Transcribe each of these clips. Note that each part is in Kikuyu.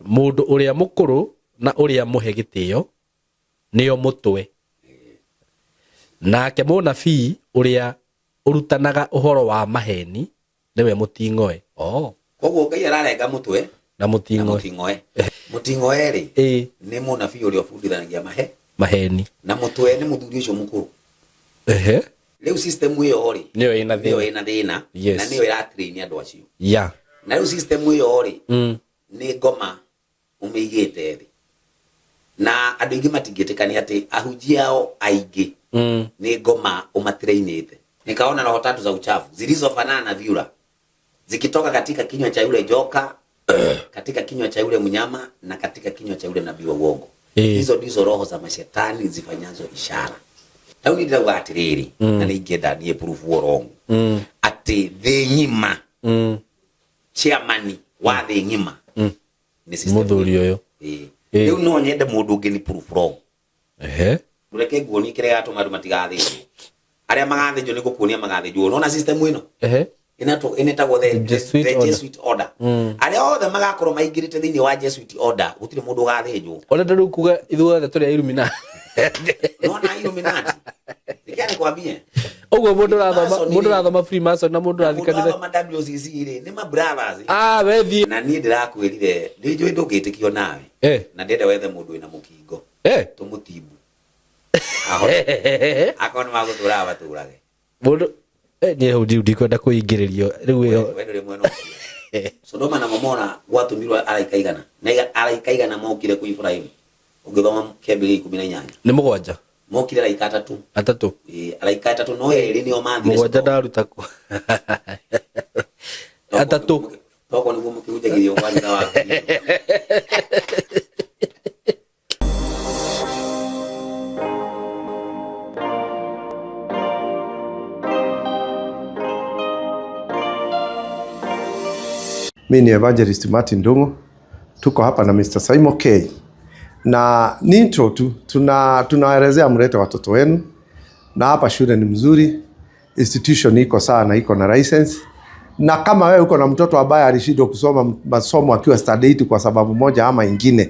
Mũndũ ũrĩa mũkũrũ na ũrĩa mũhe gĩtĩo nĩo mũtwe, nake mũnabii ũrĩa ũrutanaga ũhoro wa maheni nĩwe mũting'oe. Oh. Koguo Ngai ararenga mũtwe na na mũting'oe. Mũting'oe. Mũting'oe rĩ, nĩ mũnabii ũrĩa ũbundithanagia mahe maheni. Na mũtwe nĩ mũthuri ũcio mũkũrũ. Rĩu system ĩyo rĩ, nĩyo ĩna nĩyo thĩna. Ĩna thĩna. Na nĩyo ĩratrain andũ acio. Na rĩu system ĩyo rĩ, nĩ ngoma ũmĩigĩte thĩ, na andũ aingĩ matingĩtĩkania atĩ ahunjia ao aingĩ nĩ ngoma ũmatrainĩte. Nikaona roho tatu za uchafu zilizofanana na vyura zikitoka katika kinywa cha yule joka, katika kinywa cha yule mnyama na katika kinywa cha yule nabii wa uongo. Hizo ndizo roho za mashetani zifanyazo ishara. Rĩu niĩ ndĩrauga atĩrĩrĩ, na nĩ ingĩenda niĩ proof wrong, atĩ thĩ ng'ima, chairman wa thĩ ng'ima nĩ system. Mũthuri ũyũ. Ĩĩ. Rĩu no nyende mũndũ ũngĩ ni proof wrong. Reke nguonie kĩrĩa gĩgatũma andũ matigathĩnjwo. Arĩa magathĩnjwo nĩ gũkuonia magathĩnjwo. Nona system ĩno ĩnetagwo The Jesuit the order. Jesuit order. Arĩa othe magakorwo maingĩrĩte thĩinĩ wa Jesuit order, gũtirĩ mũndũ ũgathĩnjwo. Ũrenda rĩu kuga ithuothe tũrĩ a Illuminati? Nona Illuminati, reke nikwambie. Ũguo mũndũ ũrathoma Freemason mũndũ rĩ. ũrathoma Freemason na mũndũ ũrathiĩ Mũndũ kanitha. ũrathoma WCC rĩ, nĩ ma brothers. Ah, we thiĩ. Na niĩ ndĩrakwĩrire, nĩ njũĩ ndũngĩtĩkio nawe. Na ndĩrenda wethe mũndũ wĩna mũkingo, tũmũtimbu. Akorwo nĩ magũtũraga matũrage. Mũndũ niĩ hau ndiu ndikwenda kũingĩrĩrio rĩu ĩyo. We ndũrĩ mwena ũcio. Sodoma na Gomora gwatũmirwo araika igana na araika igana mokire kwĩ Ibrahimu. Ũngĩthoma kĩambĩrĩria 18. Nĩ mũgwanja. Mokire araika atatũ. Atatũ. Ĩĩ, araika atatũ, no erĩ nĩo mathire Mũgwanja. Sodoma. Ndaruta kũ atatũ. Toko nĩguo mũkĩhunjagĩrio kwa nyina waku. Mi ni Evangelist Martin Ndung'u, tuko hapa na Mr. Saimo K na ni intro tu, tunaelezea mlete watoto wenu, na hapa shule ni mzuri, institution iko sawa na iko na license. Na kama wewe uko na mtoto ambaye alishindwa kusoma masomo akiwa standard 8 kwa sababu moja ama ingine,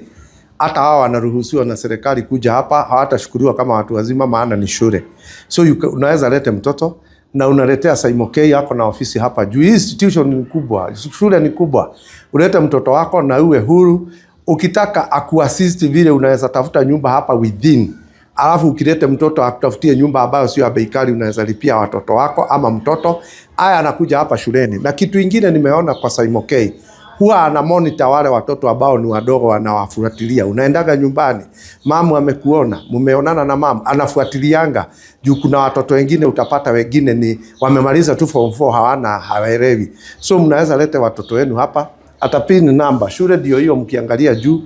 hata hawa wanaruhusiwa na serikali kuja hapa, hawatashukuriwa kama watu wazima, maana ni shule. So unaweza lete mtoto na unaletea Saimo K yako na ofisi hapa juu. Hii institution ni kubwa, shule ni kubwa. Ulete mtoto wako na uwe huru. Ukitaka akuassist vile, unaweza tafuta nyumba hapa within, alafu ukilete mtoto akutafutie nyumba ambayo sio ya bei kali, unaweza lipia watoto wako ama mtoto aya anakuja hapa shuleni. Na kitu ingine nimeona kwa Saimo K, huwa ana monitor wale watoto ambao ni wadogo, anawafuatilia. Unaendaga nyumbani, mamu amekuona, mumeonana na mamu, anafuatilianga juu kuna watoto wengine utapata wengine ni wamemaliza tu form 4, hawana, hawaelewi. So mnaweza lete watoto wenu hapa, atapin namba shule ndio hiyo, mkiangalia juu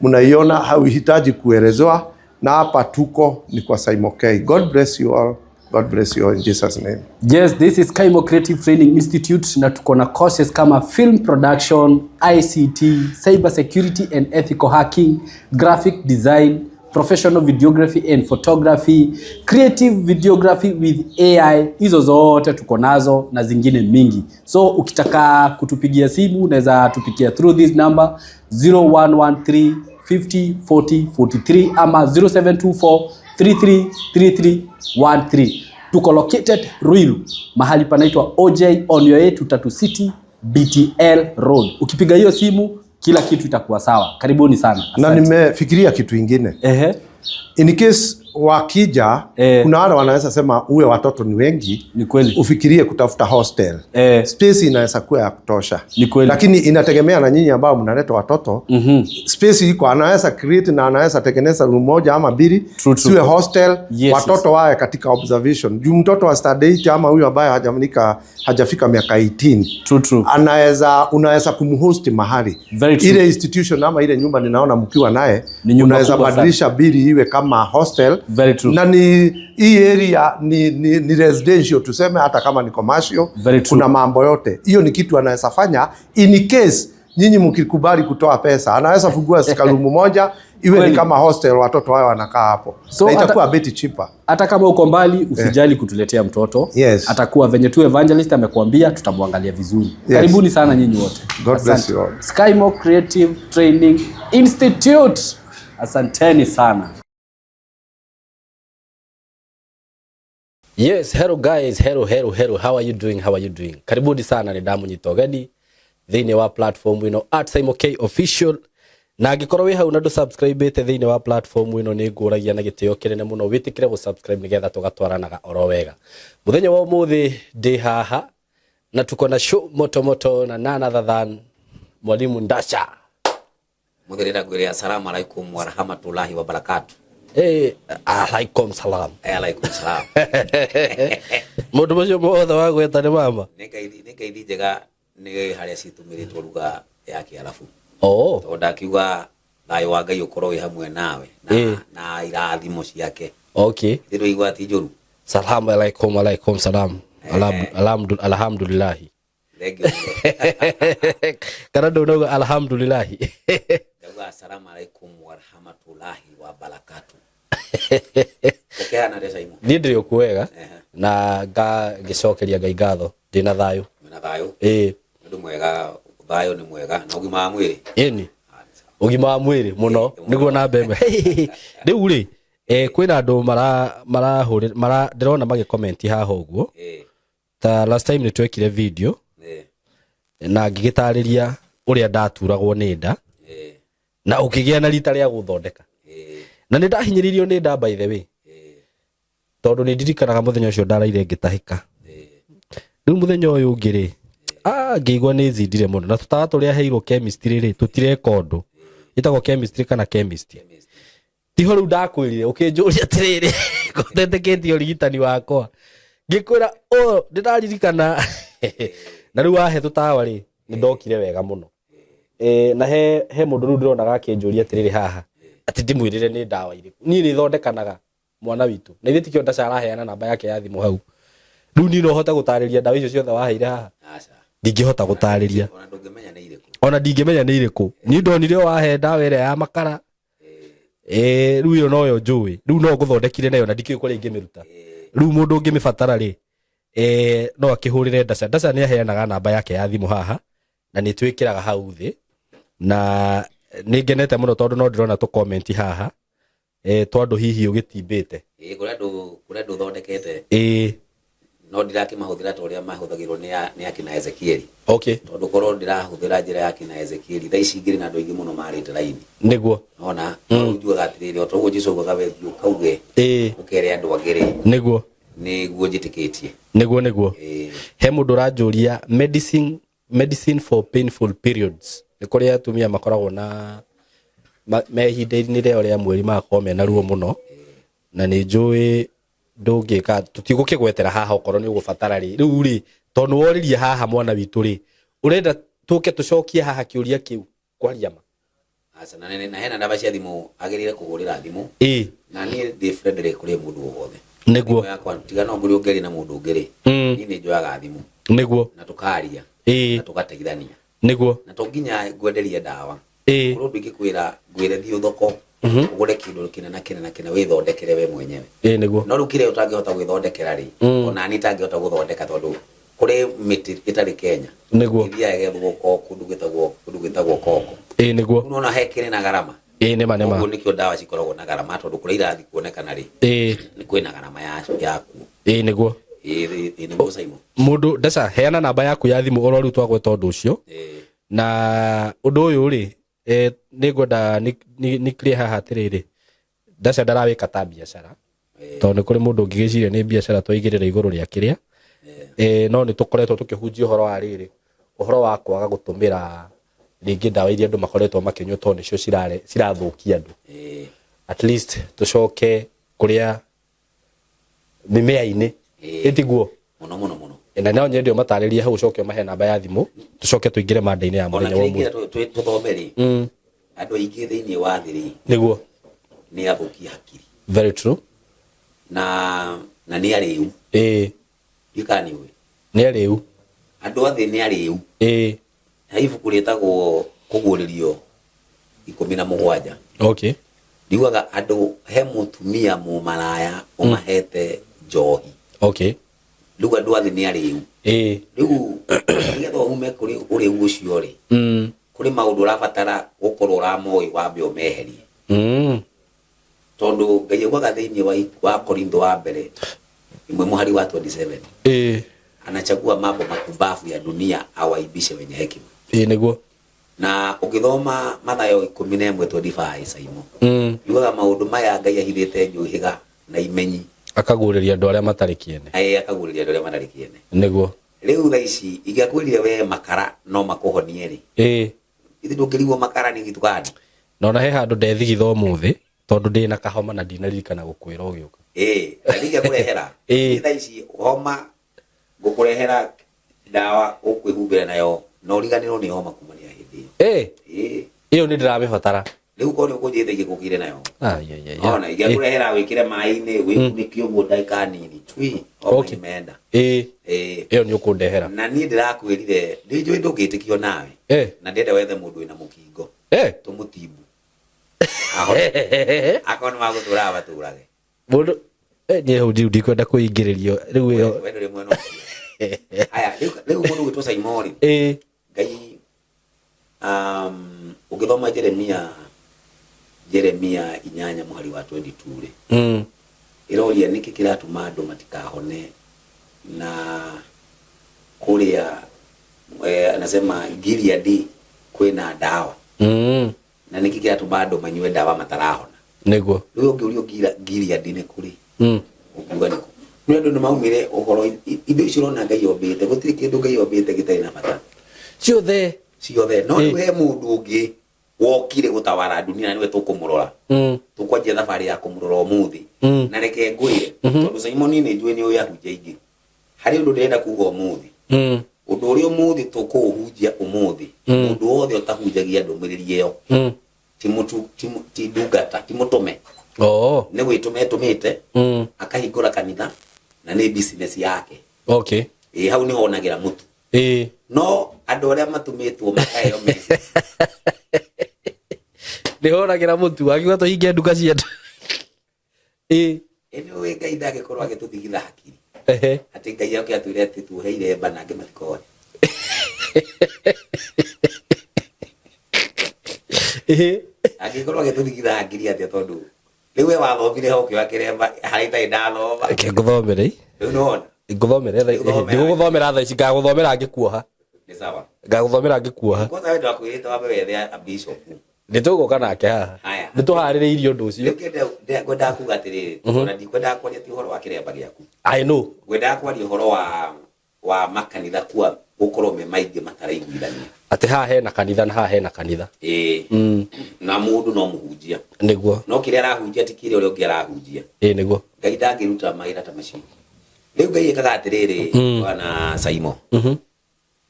mnaiona, hauhitaji kuelezewa. Na hapa tuko ni kwa Saimo K. God bless you all. God bless you all in Jesus name. Yes, this is Kaimo Creative Training Institute na tuko na courses kama film production, ICT, cyber security and ethical hacking, graphic design, professional videography and photography, creative videography with AI. Hizo zote tuko nazo na zingine mingi. So ukitaka kutupigia simu, unaweza tupigia through this number 0113 50 40 43 ama 0724 333313. Tuko located Ruiru, mahali panaitwa OJ on your way to Tatu City BTL Road. Ukipiga hiyo simu, kila kitu itakuwa sawa. Karibuni sana. Na Asante. nimefikiria kitu ingine. In case wakija, kuna wale wanaweza sema uwe watoto ni wengi, Ni kweli. Ufikirie kutafuta hostel. Space inaweza kuwa ya kutosha. Ni kweli. Lakini inategemea na nyinyi ambao mnaleta watoto. Space iko, anaweza create na anaweza tengeneza room moja ama mbili, True, true. siwe hostel, watoto wawe katika observation. Juu mtoto wa standard 8 ama huyu ambaye hajafika miaka 18, True, true. anaweza unaweza kumhost mahali. Very true. Ile institution ama ile nyumba ninaona mkiwa naye, Ni nyumba unaweza kubwa sana. badilisha bili iwe kama hostel. Very true. Na ni hii area ni residential tuseme, hata kama ni commercial. Very true. Kuna mambo yote hiyo, ni kitu anaweza fanya in case Nyinyi mkikubali kutoa pesa, anaweza fungua karumu moja iwe ni Kweli. kama hostel, watoto wao wanakaa hapo. So Na itakuwa bit cheaper. Hata kama uko mbali usijali kutuletea mtoto. Yes. Atakuwa venye tu evangelist amekuambia, tutamwangalia vizuri. Yes. Karibuni sana nyinyi wote. God bless Asante. you all. Skymo Creative Training Institute. Asanteni sana. Yes, hello guys, hello hello hello. How are you doing? How are you doing? Karibuni sana ni damu nyitogeni thĩinĩ wa platform ĩno at Simon K official, na angĩkorwo wĩ hau na ndũ subscribe ĩte thĩinĩ wa platform ĩno, nĩ ngũragia na gĩtĩo kĩnene mũno wĩtĩkĩre gũ subscribe nĩgetha tũgatwaranaga oro wega. Mũthenya wa ũmũthĩ ndĩ haha na tuko na show moto moto na none other than Mwalimu Ndasha. Muthirira ngwire assalamu alaikum wa rahmatullahi wa barakatuh. Eh, alaikum salam. Eh, alaikum salam. Mũndũ ũcio mothe wa gweta nĩ mama. Nĩ ngeithi njega, nĩ harĩa citumĩrĩtwo lugha ya Kĩarabu. Oh. Tondũ ndakiuga thayũ wa Ngai ũkorwo wĩ hamwe nawe na, Eh. na irathimo ciake. Okay. Ndĩroigua ti njũru. Salamu alaikum, alaikum salam. Alhamdulillahi. Thengio mũno. Kana ndunauga alhamdulillahi. Ndauga assalamu alaikum wa rahmatullahi wa barakatuh. Ũkĩhana atĩa, Simon? Niĩ ndĩrĩ okuo wega Ehe. na ngĩcokeria Ngai ngatho ndĩna thayũ. Wĩna thayũ? Ĩĩ. Nĩ ũndũ mwega, thayũ nĩ mwega na ũgima wa mwĩrĩ. Ĩni. Ah, nĩ sawa. Ũgima wa mwĩrĩ mũno nĩguo namba ĩmwe. Rĩu rĩ, kwĩna andũ mara marahũrĩ mara ndĩrona magĩkomenti haha ũguo. Ta last time nĩ twekire video na ngĩgĩtarĩria ũrĩa ndaturagwo nĩ nda na ũkĩgĩa na rita rĩa gũthondeka. Na nĩ ndahinyĩrĩirio nĩ nda, by the way, tondũ nĩ ndirikanaga mũthenya ũcio ndaraire ngĩtahĩka. Rĩu mũthenya ũyũ ũngĩ rĩ, ngĩigua nĩ zindire mũno na tũtawa tũrĩa heirwo chemistry rĩ, tũtireka ũndũ. Ĩtagwo chemistry kana chemist? Chemist. Tiho rĩu ndakwĩrire ũkĩnjũria atĩrĩrĩ, kotetĩkĩtie ũrigitani wakwa, ngĩkwĩra ũ ndĩraririkana, na rĩu wahe tũtawa rĩ, nĩ ndokire wega mũno. Na he mũndũ rĩu ndĩronaga akĩnjũria atĩrĩrĩ haha atĩ ndĩmwĩrĩre nĩ ndawa irĩkũ niĩ nĩ thondekanaga mwana witũ, na ithuĩ tikĩo Ndaca araheana namba yake ya thimũ hau. Rĩu niĩ no hote gũtarĩria ndawa icio ciothe waheire haha? Aca. Ndingĩhota gũtarĩria. Ona ndũngĩmenya nĩ irĩkũ. Ona ndingĩmenya nĩ irĩkũ. Niĩ ndonire wahe ndawa ĩrĩa ya makara, rĩu ĩyo noyo njũĩ, rĩu no ngũthondekire nayo na ndikĩũĩ kũrĩa ingĩmĩruta. Rĩu mũndũ ũngĩmĩbatara rĩ, no akĩhũrĩre Ndaca. Ndaca nĩ aheanaga namba yake ya thimũ haha na nĩ twĩkĩraga hau thĩ, na nĩ ngenete mũno tondũ no ndĩrona tũ comment haha, twa andũ hihi ũgĩtimbĩte. Ĩĩ, kũrĩ andũ thondekete, no ndirakĩmahũthĩra ta ũrĩa mahũthagĩrwo nĩ akina Ezekieli. Tondũ korwo ndĩrahũthĩra njĩra ya akina Ezekieli, thaa ici ingĩrĩ na andũ aingĩ mũno marĩte raini. Nona no njugaga atĩrĩrĩ, o ta ũguo Jesũ augaga, we thiĩ ũkauge, ũkere andũ angĩ rĩ, nĩguo njĩtĩkĩtie. Nĩguo. He mũndũ ũranjũria medicine for painful periods. Nĩ kũrĩ atumia makoragwo na me ihinda-inĩ rĩao rĩa mweri magakorwo mena ruo mũno, na nĩ njũĩ ndũngĩka, tũtigũkĩgwetera haha okorwo nĩ ũgũbatara rĩ. Rĩu rĩ, tondũ nĩ woririe haha mwana witũ rĩ, ũrenda tũke tũcokie haha kĩũria kĩu kwaria ma? Aca, na hena namba cia thimũ agĩrĩire kũhũrĩra thimũ. Na niĩ ndĩ friendly kũrĩ mũndũ o wothe. Thimũ yakwa tiga no ngũrĩ ũngĩaria na mũndũ ũngĩ rĩ, niĩ nĩ njoyaga thimũ na tũkaria na tũgateithania na to nginya ngwenderie ndawa. Kũrĩ ũndũ ingĩkwĩra, ngwĩre thiĩ thoko ũgũre kĩndũ kĩna na kĩna na kĩna wĩthondekere we mwenyewe. Nĩguo. No rĩu kĩrĩa ũtangĩhota gwĩthondekera rĩ, ona niĩ itangĩhota gũthondeka, tondũ kũrĩ mĩtĩ ĩtarĩ Kenya, ĩthiaga ĩgethwo o kũndũ gwĩtagwo Kongo. Nĩguo. Rĩu nona he kĩrĩ na garama. Nĩma nĩma. Ũguo nĩkĩo ndawa cikoragwo na garama, tondũ kũrĩa irathiĩ kuonekana rĩ, nĩ kwĩna garama yakuo. Nĩguo. Ĩĩ, nĩguo, Simon. Mũndũ Ndaca, heana namba yaku ya thimũ oro rĩu twagweta ũndũ ũcio. Na ũndũ ũyũ rĩ, nĩ ngwenda nĩ clear haha atĩrĩrĩ, Ndaca ndarawĩka ta biacara, tondũ nĩ kũrĩ mũndũ ũngĩgĩciria nĩ biacara twaigĩrĩra igũrũ rĩa kĩrĩa, no nĩ tũkoretwo tũkĩhunjia ũhoro wa rĩrĩ, ũhoro wa kwaga gũtũmĩra rĩngĩ ndawa iria andũ makoretwo makĩnyua, tondũ nĩcio cirathũkia andũ. At least tũcoke kũrĩa mĩmea-inĩ. Ĩtiguo? Mũno mũno mũno. Na no nyende ũmatarĩrie hau, ũcoke ũmahe namba ya thimũ, tũcoke tũingĩre manda-inĩ ya Ona mũthenya wa kĩrĩa ũmũthĩ. ingĩenda tũthome rĩ, andũ aingĩ thĩinĩ wa thĩ rĩ, nĩ athũkie hakiri. Very true. Na nĩ arĩu. Ndiũĩ kana nĩ ũĩ. Nĩ arĩu. Andũ a thĩ nĩ arĩu. He ibuku rĩtagwo Kũguũrĩrio 17. Okay. Riugaga andũ he mũtumia mũmaraya ũmahete njohi. Okay. Rĩu andũ a thĩ nĩ arĩu. Rĩu nĩgetha ume kũrĩ ũrĩu ũcio rĩ, kũrĩ maũndũ ũrabatara gũkorwo ũramoĩ wambe ũmeherie. Tondũ Ngai augaga thĩinĩ wa, wa Korintho wa mbere ĩmwe mũhari wa 27 anachagua mambo makumbafu ya dunia awaibishe wenye hekima. Ĩĩ nĩguo. Na ũngĩthoma Mathayo 11:25 Saimo, yugaga maũndũ maya Ngai ahithĩte njũhĩga na imenyi Akaguũrĩria andũ arĩa matarĩ kĩene. Ĩĩ, akaguũrĩria andũ arĩa matarĩ kĩene. Nĩguo. Rĩu thaa ici ingĩakwĩrire we makara no makũhonie rĩ, ithe ndũngĩrigwo makara nĩ gĩtukani. Na ona he handũ ndethigitha ũmũthĩ tondũ ndĩ na kahoma na ndinaririkana gũkwĩra ũgĩũka. Ĩĩ, na ndingĩakũrehera. Thaa ici homa ngũkũrehera ndawa ũkwĩhumbĩra nayo na ũriganĩrwo nĩ homa kumania hĩndĩ ĩyo. Ĩĩ. Ĩyo nĩ ndĩramĩbatara. Rĩu korwo nĩ ũkũnjĩte ingĩkũkire nayo. Ai, ai, ai, ai. Ona ingĩakũrehera wĩkĩre maĩ-inĩ wĩkunĩke ũguo ndagĩka nini twi homa imeenda. Ĩĩ. Ĩyo nĩ ũkũndehera. Na niĩ ndĩrakwĩrire nĩ njũĩ ndũngĩtĩkio nawe. Na ndĩrenda wethe mũndũ wĩna mũkingo. Tũmũtimbu. Akorwo nĩ magũtũraga matũrage. Mũndũ niĩ hau ndiu ndikwenda kũingĩrĩrio rĩu ĩyo. We ndũrĩ mwena ũcio. Haya, rĩu mũndũ ũgwĩtwo Simon rĩ. Ngai ũngĩthoma Jeremia 8 mũhari wa 22 rĩ. Ĩroria nĩkĩ kĩratũma andũ matikahone na kũrĩa anasema Gilead kwĩna ndawa. Na nĩkĩ kĩratũma andũ manyue ndawa matarahona? Nĩguo. Rĩu ũngĩũrio Gilead nĩ kũrĩ? Ũngiuga nĩ kũ? Nĩ andũ nĩ maumire ũhoro indo icio ũrona Ngai ombĩte, gũtirĩ kĩndũ Ngai ombĩte gĩtarĩ na bata. Ciothe. Ciothe. No rĩu he mũndũ ũngĩ wokire gũtawara dunia na nĩwe tũkũmũrora. Tũkwanjia thabarĩ ya kũmũrora ũmũthĩ. Na reke ngwĩre, tondũ Simon nĩ njũĩ nĩ ũĩ ahunjia aingĩ. Harĩ ũndũ ndĩrenda kuga ũmũthĩ. Ũndũ ũrĩa ũmũthĩ tũkũũhunjia ũmũthĩ, mũndũ wothe ũtahunjagia ndũmĩrĩri ĩyo, ti mũtu, ti mũ-, ti ndungata, ti mũtũme. Nĩ gwĩtũma etũmĩte, akahingũra kanitha, na nĩ business yake. Ĩĩ, hau nĩho onagĩra mũtu. No andũ arĩa matũmĩtwo makaheo message. Nĩho onagĩra mũtu, akiuga tũhinge nduka cietũ. Ĩ nĩ ũĩ Ngai ndangĩkorwo agĩtũthigitha hakiri. Atĩ Ngai oke atwĩre atĩ tuohe iremba na angĩ matikoe. Angĩkorwo agĩtũthigitha hakiri atĩa tondũ rĩu we wathomire ho ũkĩoya kĩremba harĩa itarĩ ndathoma. Reke ngũthomere. Rĩu nĩwona? Ngũthomere thaa ici. Ngũthomera. Ndigũgũthomera thaa ici, ngagũthomera ngĩkuoha. Nĩ sawa. Ngagũthomera ngĩkuoha. Kwanza we ndakwĩrĩte wambe wethe a bishop. Nĩ tũgũka nake haha. Haya. Nĩ tũharĩrĩirie ũndũ ũcio. Rĩu ngwendaga kuga atĩrĩrĩ, ona ndikwendaga kwaria ti ũhoro wa kĩremba gĩaku. I know. Ngwendaga kwaria ũhoro wa makanitha kuwa gũkorwo me maingĩ mataraiguithania. Atĩ haha hena kanitha na haha hena kanitha. Ĩĩ. Na mũndũ no mũhunjia. Nĩguo. No kĩrĩa arahunjia ti kĩrĩa ũrĩa ũngĩ arahunjia. Ĩĩ nĩguo. Ngai ndangĩruta mawĩra ta macio. Rĩu Ngai ekaga atĩrĩrĩ, Bwana Saimo.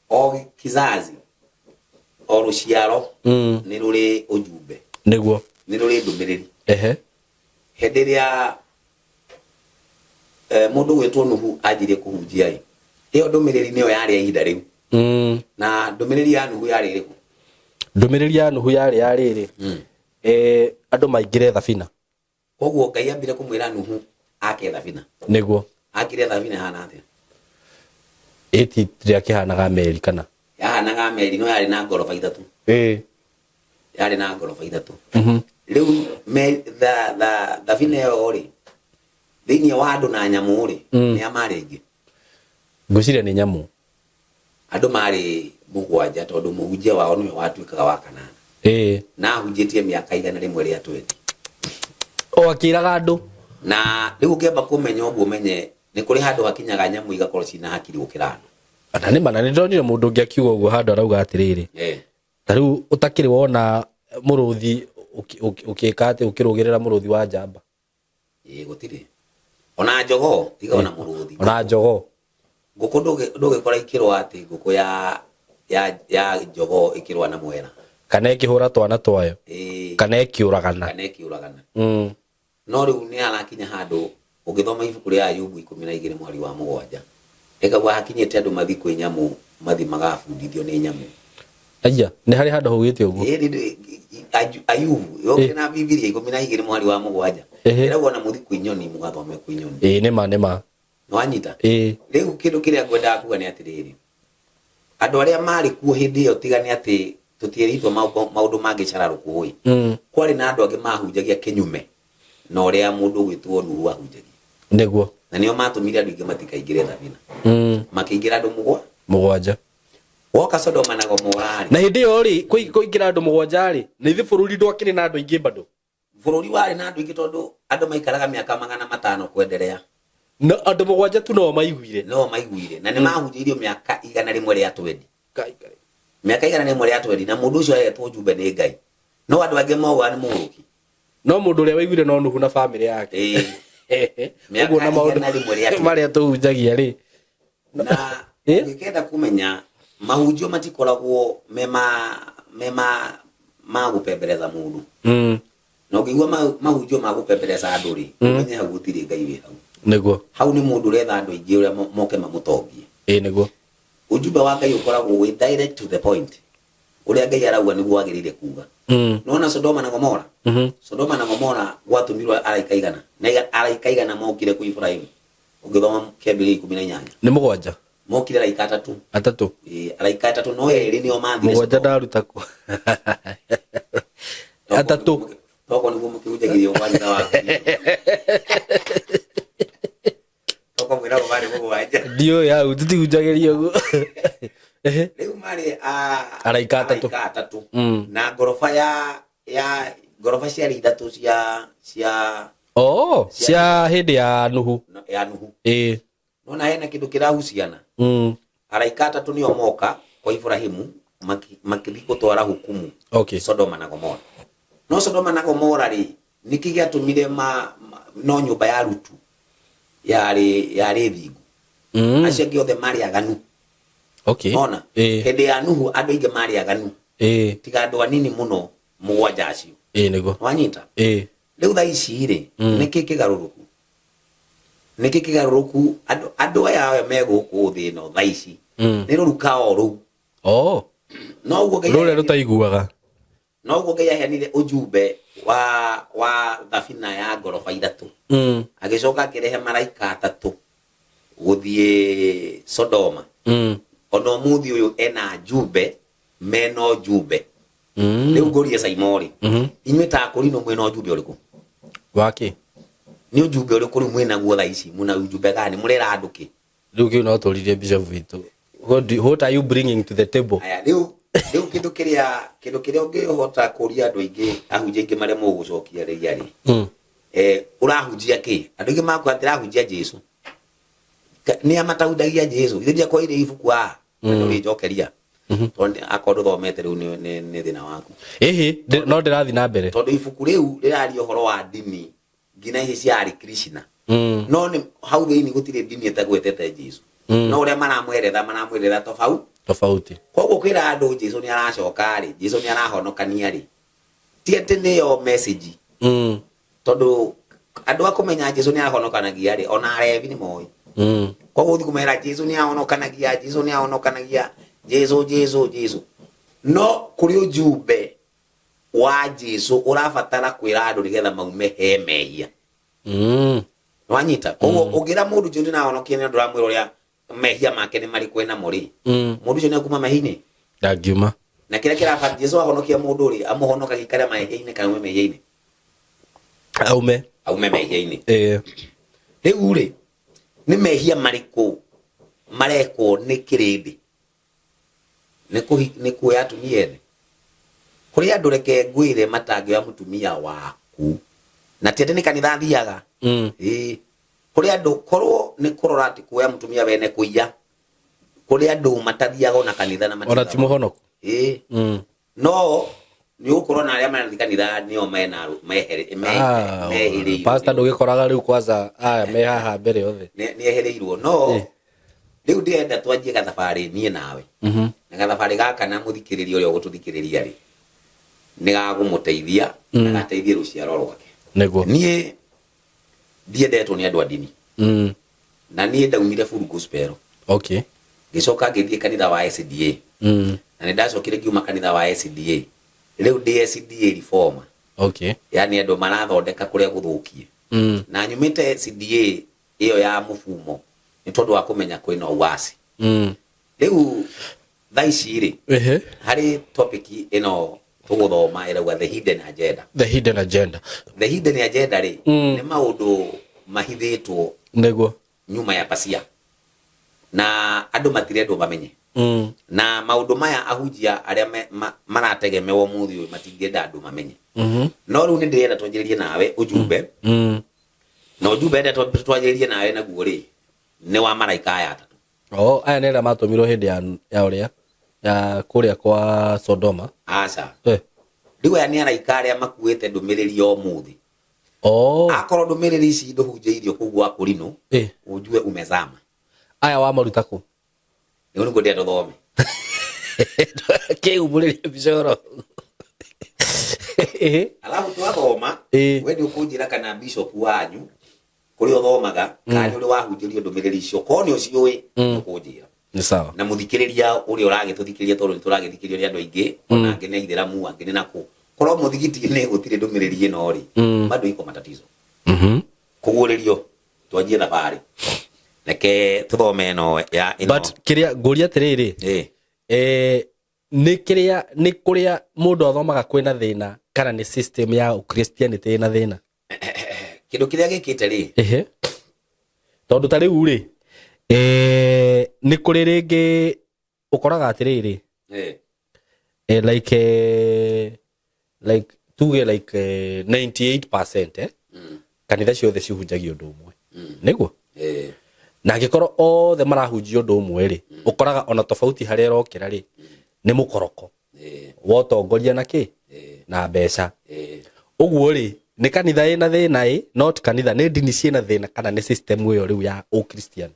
O kizazi, o rũciaro, nĩ rũrĩ ũjumbe. Nĩguo. Nĩ rũrĩ ndũmĩrĩri. Hĩndĩ ĩrĩa, mũndũ gwĩtwo Nuhu anjirie kũhunjia ĩ, ĩyo ndũmĩrĩri nĩyo yarĩ ya ihinda rĩu. Na ndũmĩrĩri ya Nuhu yarĩ ĩrĩkũ? Ndũmĩrĩri ya Nuhu yarĩ ya rĩrĩ. Andũ maingĩre thabina. Koguo Ngai ambire kũmwĩra Nuhu ake thabina. Nĩguo. Akire thabina hana atĩa? Ĩti rĩa kĩhanaga meri kana? Yahanaga meri no yarĩ na ngoroba ithatũ. Yarĩ na ngoroba ithatũ. Rĩu thabina ĩyo rĩ, thĩinĩ wa andũ na nyamũ rĩ, nĩ a marĩ aingĩ? Ngwĩciria nĩ nyamũ. Andũ marĩ mũgwanja tondũ mũhunjia wao nĩwe watuĩkaga wa kanana. Na ahunjĩtie mĩaka igana rĩmwe rĩa twendi. O akĩraga andũ. Na rĩu ũngĩamba kũmenya ũguo ũmenye nĩ kũrĩ handũ hakinyaga nyamũ igakorwo ciĩna hakiri gũkĩra andũ. Na nĩ ma, na nĩ ndonire mũndũ ũngĩ akiuga ũguo handũ arauga atĩrĩrĩ. Ta rĩu ũtakĩrĩ wona mũrũthi ũkĩka atĩ ũkĩrũgĩrĩra mũrũthi wa njamba. Ĩĩ, gũtirĩ. Ona njogoo, tiga ona mũrũthi. Ona njogoo. Ngũkũ ndũgĩkora ikĩrũa atĩ ngũkũ ya njogoo ĩkĩrũa na mwera. Kana ĩkĩhũra twana twayo. Kana ĩkĩũragana. Kana ĩkĩũragana. No rĩu nĩ harakinya handũ ũngĩthoma ibuku rĩa Ayubu ikũmi na igĩrĩ mweri wa mũgwanja. Rĩkauga hakinyĩte andũ mathiĩ kwĩ nyamũ, mathiĩ magabundithio nĩ nyamũ. Aya, nĩ harĩ handũ haugĩte ũguo. Ĩĩ, Ayubu yoke na Bibilia 12 mũhari wa 7. Ĩrauga ona mũthi kwĩ nyoni mũgathome kwĩ nyoni. Ĩĩ, nĩma nĩma. Nĩwanyita? Ĩĩ. Rĩu kĩndũ kĩrĩa ngwendaga kuga nĩ atĩrĩrĩ, andũ arĩa marĩ kuo hĩndĩ ĩyo tiga nĩ atĩ tũtierĩtwo maũndũ mangĩ cararũkũ ĩ, kwarĩ na andũ angĩ mahunjagia kĩnyume na ũrĩa mũndũ ũgwĩtwo Nuhu ahunjagia. Nĩguo. Na nĩo matũmire andũ aingĩ matikaingĩre thabina. Makĩingĩra andũ 7. Woka Sodoma na Gomora rĩ. Na hĩndĩ ĩyo rĩ, kũingĩra andũ 7 rĩ, na ithuĩ bũrũri ndwakĩrĩ na andũ aingĩ bado. Bũrũri warĩ na andũ aingĩ tondũ andũ maikaraga mĩaka 500 kwenderea. Na andũ 7 tu no maiguire. No maiguire. Na nĩ mahunjĩirio mĩaka igana rĩmwe rĩa twendi. Ngai, Ngai. Mĩaka igana rĩmwe rĩa twendi, na mũndũ ũcio ahetwo njumbe nĩ Ngai. No andũ angĩ maugaga nĩ mũgũrũki. No mũndũ ũrĩa waiguire no Nuhu na bamĩrĩ yake. Ĩĩ. Ũguo na Mĩaka maũndũ igana rĩmwe rĩa twendi. marĩa tũhunjagia rĩ. Na Ĩ? ũngĩkenda kũmenya mahunjio matikoragwo me ma gũpembereza mũndũ. Na ũngĩigua mahunjio ma gũpembereza andũ rĩ, ũmenye hau gũtirĩ Ngai wĩ hau. Nĩguo. Hau nĩ mũndũ ũretha andũ aingĩ ũrĩa moke mamũtongie. Ĩ, nĩguo. Ujumbe wa Ngai ũkoragwo wĩ direct to the point. Ũrĩa Ngai arauga nĩguo wagĩrĩire kuga. Nĩwona Sodoma na Gomora? Sodoma na Gomora gwatũmirwo araika igana. Na araika igana mokire kwĩ Ibrahimu. Ũngĩthoma kĩambĩrĩria 18. Nĩ 7. Mokire araika atatũ. Atatũ. Ĩĩ, araika atatũ no erĩ nĩo mathire 7 Sodoma. ndaruta kũ. Atatũ. Toko nĩguo mũkĩhunjagĩria ũkanitha waku. Toko mwĩragwo marĩ 7. Ndiũĩ hau, tũtihunjagĩria ũguo. Ehe. Rĩu marĩ Araika atatũ. araika atatũ. Na ngoroba ya ngoroba ciarĩ ithatũ cia Oh, cia hĩndĩ ya Nuhu. Ya Nuhu. Ĩĩ. Nona hena kĩndũ kĩrahuciana. Araika atatũ nĩo moka kwa Ibrahimu makĩthiĩ gũtwara hukumu. Sodoma na Gomora. No Sodoma na Gomora rĩ, nĩkĩ gĩatũmire no nyũmba ya Lutu yarĩ thingu. Acio angĩ othe marĩ aganu. Ona? Hĩndĩ ya Nuhu andũ aingĩ marĩ aganu. Tiga andũ anini mũno 7 acio. Nĩguo. Wanyita? Rĩu thaa ici rĩ, nĩkĩ kĩgarũrũku? Nĩkĩ kĩgarũrũku? Andũ aya aya me gũkũ thĩ ĩno thaa ici. Nĩ rũruka o rũu. No ũguo Ngai Rũrĩa aheanire rũtaiguaga. No ũguo Ngai aheanire ũjumbe wa thabina ya ngoroba 3. Agĩcoka akĩrehe maraika 3 gũthiĩ Sodoma. Ona ũmũthĩ ũyũ ena njumbe, mena ũjumbe. Rĩu ngũrie Saimori. Inyuĩ ta akũrinũ mwĩna ũjumbe ũrĩkũ? Wake? Nĩ ũjumbe ũrĩkũ rĩu mwĩnaguo thaa ici? Mwĩna ũjumbe gani? Mũrera andũ kĩ? Rĩu kĩu no tũririe Bishop witũ. What are you bringing to the table? Aya, rĩu kĩndũ kĩrĩa ũngĩhota kũria andũ aingĩ, ahunjia aingĩ marĩa mũgũcokia rĩrĩa rĩ. Ũrahunjia kĩ? Andũ aingĩ makuga atĩ ndĩrahunjia Jesũ. Nĩ a matahunjagia Jesũ? Ithe ndiakwaire ibuku haha, na ndũrĩnjokeria. Tondũ akorwo ndũthomete rĩu nĩ thĩna waku. Ĩhĩ, no ndĩrathiĩ na mbere. Tondũ ibuku rĩu rĩraria ũhoro wa ndini nginya ici cia Hare Krishna. No nĩ hau thĩinĩ gũtirĩ ndini ĩtagwetete Jesũ. No ũrĩa maramweretha tofauti. Tofauti. Koguo kwĩra andũ Jesũ nĩ aracoka rĩ, Jesũ nĩ arahonokania rĩ, ti atĩ nĩyo message. Tondũ andũ a kũmenya Jesũ nĩ ahonokanagia rĩ, ona arevi nĩ moĩ. Koguo ũthiĩ kũmera Jesũ nĩ ahonokanagia, Jesũ nĩ ahonokanagia, Jesũ, Jesũ, Jesũ. No kũrĩ ũjumbe wa Jesũ ũrabatara kwĩra andũ nĩgetha maume he mehia. Nĩwanyita? Koguo ũngĩra mũndũ Jesũ nĩ ahonokia nĩ ũndũ ũramwĩra ũrĩa mehia make nĩ marĩkũ enamo rĩ, mũndũ ũcio nĩ akuma mehia-inĩ? Ndangiuma. Na kĩrĩa kĩrabatara Jesũ ahonokia mũndũ rĩ, amũhonokagia aikare mehia-inĩ kana aume mehia-inĩ? Aume. Aume mehia-inĩ. Rĩu rĩ, nĩ mehia marĩkũ marekwo nĩ kĩrĩndĩ? Nĩ kuoya atumia ene? Kũrĩ andũ reke ngwĩre matangĩoya mũtumia waku. Na ti atĩ nĩ kanitha athiaga. Kũrĩ andũ korwo nĩ kũrora atĩ kuoya mũtumia wene kũiya. Kũrĩ andũ matathiaga ona kanitha na Ona ti matirutaga. mũhonoku. No nĩ ũgũkorwo na arĩa marathiĩ kanitha nĩo mehĩrĩirwo. Pastor ndũgĩkoraga rĩu kwanza aya me haha mbere othe. Nĩ ehereirwo. No rĩu ndĩrenda twanjie gathabarĩ niĩ nawe. Na gathabarĩ gaka na mũthikĩrĩria ũrĩa ũgũtũthikĩrĩria rĩ, nĩ gakũmũteithia na gateithie rũciaro rwake. Nĩguo. Niĩ ndiendetwo nĩ andũ a ndini. Na niĩ ndaumire Full Gospel. Ngĩcoka ngĩthiĩ kanitha wa SDA. Na nĩ ndacokire ngiuma kanitha wa SDA. Rĩu ndĩ SDA reformer. Yani andũ marathondeka kũrĩa gũthũkie. Na nyumĩte SDA ĩyo ya mũbumo nĩ tondũ wa kũmenya kwĩna uasi. Rĩu thaa ici rĩ, harĩ topic ĩno tũgũthoma ĩrauga the hidden agenda. The hidden agenda. The hidden agenda rĩ, nĩ maũndũ mahithĩtwo nyuma ya pasia na andũ matirendwo mamenye. Na maũndũ maya ahunjia arĩa marategemewo ũmũthĩ ũyũ matingĩenda andũ mamenye. No rĩu nĩ ndĩrenda twanjĩrĩrie nawe ũjumbe. Na ũjumbe enda twanjĩrĩrie nawe naguo rĩ, nĩ wa maraika aya atatũ. Oh, aya nĩ arĩa matũmirwo hĩndĩ ya ũrĩa ya kũrĩa kwa Sodoma. Aca. Rĩu aya nĩ araika arĩa makuĩte ndũmĩrĩri ya ũmũthĩ. Oh. Akorwo ndũmĩrĩri ici ndũhunjĩirio kũu gwa Kũrinũ, ũnjue umezama. Aya wamaruta kũ? Rĩu nĩguo ndĩrenda tũthome. Kĩhumũrĩrie mbica oro. Alafu twathoma, we nĩ ũkũnjĩra kana bishop wanyu kũrĩa ũthomaga, kana nĩ ũrĩ wahunjĩrio ndũmĩrĩri icio, korwo nĩ ũciũĩ, nĩ ũkũnjĩra. Nĩ sawa. Na mũthikĩrĩria ũrĩa ũragĩtũthikĩrĩria, tondũ nĩ tũragĩthikĩrĩrio nĩ andũ aingĩ, ona angĩ nĩ aithĩramu, angĩ nĩ nakũ. Korwo mũthigiti-inĩ gũtirĩ ndũmĩrĩri ĩno rĩ, bado iko matatizo. Kũguũrĩrio, twanjie thabarĩ. Reke tũthome ĩno ya ĩno. But kĩrĩa ngũria atĩrĩrĩ, nĩ kĩrĩa, nĩ kũrĩa mũndũ athomaga kwĩna thĩna, kana nĩ system ya Christianity ĩna thĩna? Kĩndũ kĩrĩa gĩkĩte rĩ? Tondũ ta rĩu rĩ, nĩ kũrĩ rĩngĩ ũkoraga atĩrĩrĩ, like tuge like 98%, Kanitha ciothe cihunjagia ũndũ ũmwe. Nĩguo? Na angĩkorwo othe marahunjia ũndũ ũmwe rĩ, ũkoraga ona tofauti harĩa ĩrokĩra rĩ, nĩ mũkoroko. Wa ũtongoria na kĩ? Na mbeca. Ũguo rĩ, nĩ kanitha ĩna thĩna ĩ, not kanitha, nĩ ndini ciĩna thĩna kana nĩ system ĩyo rĩu ya Ũkristiano?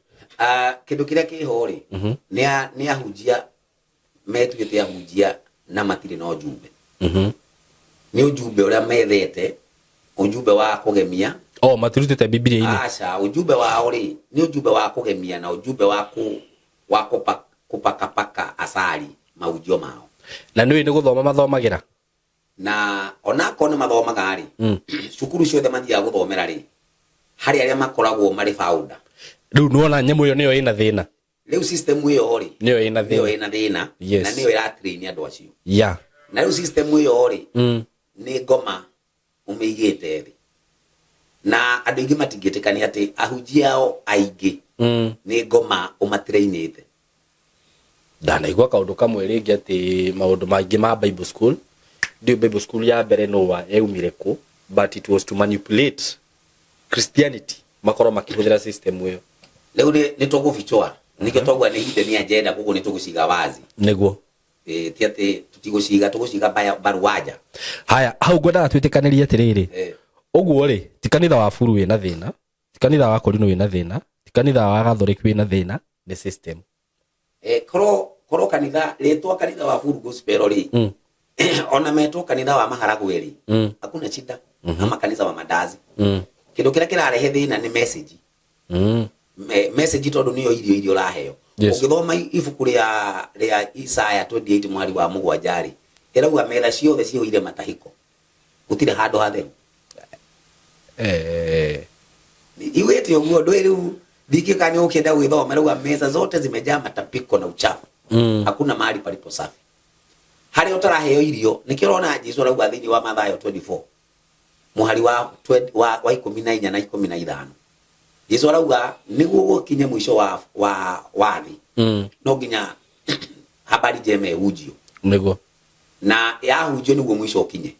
Kĩndũ kĩrĩa kĩho rĩ, nĩ ahunjia metuĩte ahunjia na matirĩ na ũjumbe. Nĩ ũjumbe ũrĩa methete, ũjumbe wa kũgemia. Oh, matirutĩte Bibilia-inĩ? Aca, ũjumbe wao rĩ, nĩ ũjumbe wa kũgemia na ũjumbe wa kũpakapaka asali mahunjio mao. Na nĩũĩ nĩ gũthoma mathomagĩra? Na onakorwo nĩ mathomaga rĩ, cukuru ciothe mathiaga gũthomera rĩ, harĩ arĩa makoragwo marĩ founder. Rĩu nĩwona nyamũ ĩyo nĩyo ĩna thĩna. Rĩu system ĩyo rĩ, Nĩyo ĩna nĩyo thĩna. ĩna thĩna, na nĩyo ĩratrain andũ acio. Na rĩu system ĩyo rĩ, nĩ ngoma ũmĩigĩte thĩ. Na andũ aingĩ matingĩtĩkania atĩ ahunjia ao aingĩ nĩ ngoma ũmatrainĩte. Ndanaigua kaũndũ kamwe rĩngĩ atĩ maũndũ maingĩ ma Bible school, ndiũĩ Bible school ya mbere nũ wa yaumire kũ, but it was to manipulate Christianity, makorwo makĩhũthĩra system ĩyo. Rĩu nĩ tũgũbichũa, nĩkĩo twauga nĩ hidden agenda, koguo nĩ tũgũciga wazi. Nĩguo. Ti atĩ tũtigũciga, tũgũciga baruaja. Haya, hau ngwendaga twĩtĩkanĩrie atĩrĩrĩ. Ũguo rĩ, ti kanitha wa Buru wĩna thĩna, ti kanitha wa Korino wĩna thĩna, ti kanitha wa Gathoreki wĩna thĩna, nĩ system. Korwo kanitha, rĩtwa kanitha wa Buru Gospel rĩ, ona metwo kanitha wa maharagwe rĩ, hakuna shida, ama kanitha wa mandazi. Kĩndũ kĩrĩa kĩrarehe thĩna nĩ message. Message tondũ nĩyo irio iria ũraheo. Ũngĩthoma ibuku rĩa Isaya 28 mweri wa mũgwanja rĩ, ĩrauga metha ciothe cihũire matahĩko. Gũtirĩ handũ hatheru. Iwete ũguo, ndũĩ rĩu ndikĩ kana nĩ ũkĩenda gwĩthoma, ĩrauga meza zote zimejaa matapiko na uchafu. Hakuna mahali palipo safi. Harĩa ũtaraheo irio, nĩkĩo ũrona Jesu arauga thĩinĩ wa Mathayo 24 mũhari wa wa ikũmi na inya na ikũmi na ithano. Jesu arauga nĩguo gũkinye mũico wa thĩ, no nginya habari njema ĩhunjio. Nĩguo. Na yahunjio nĩguo mũico ũkinye.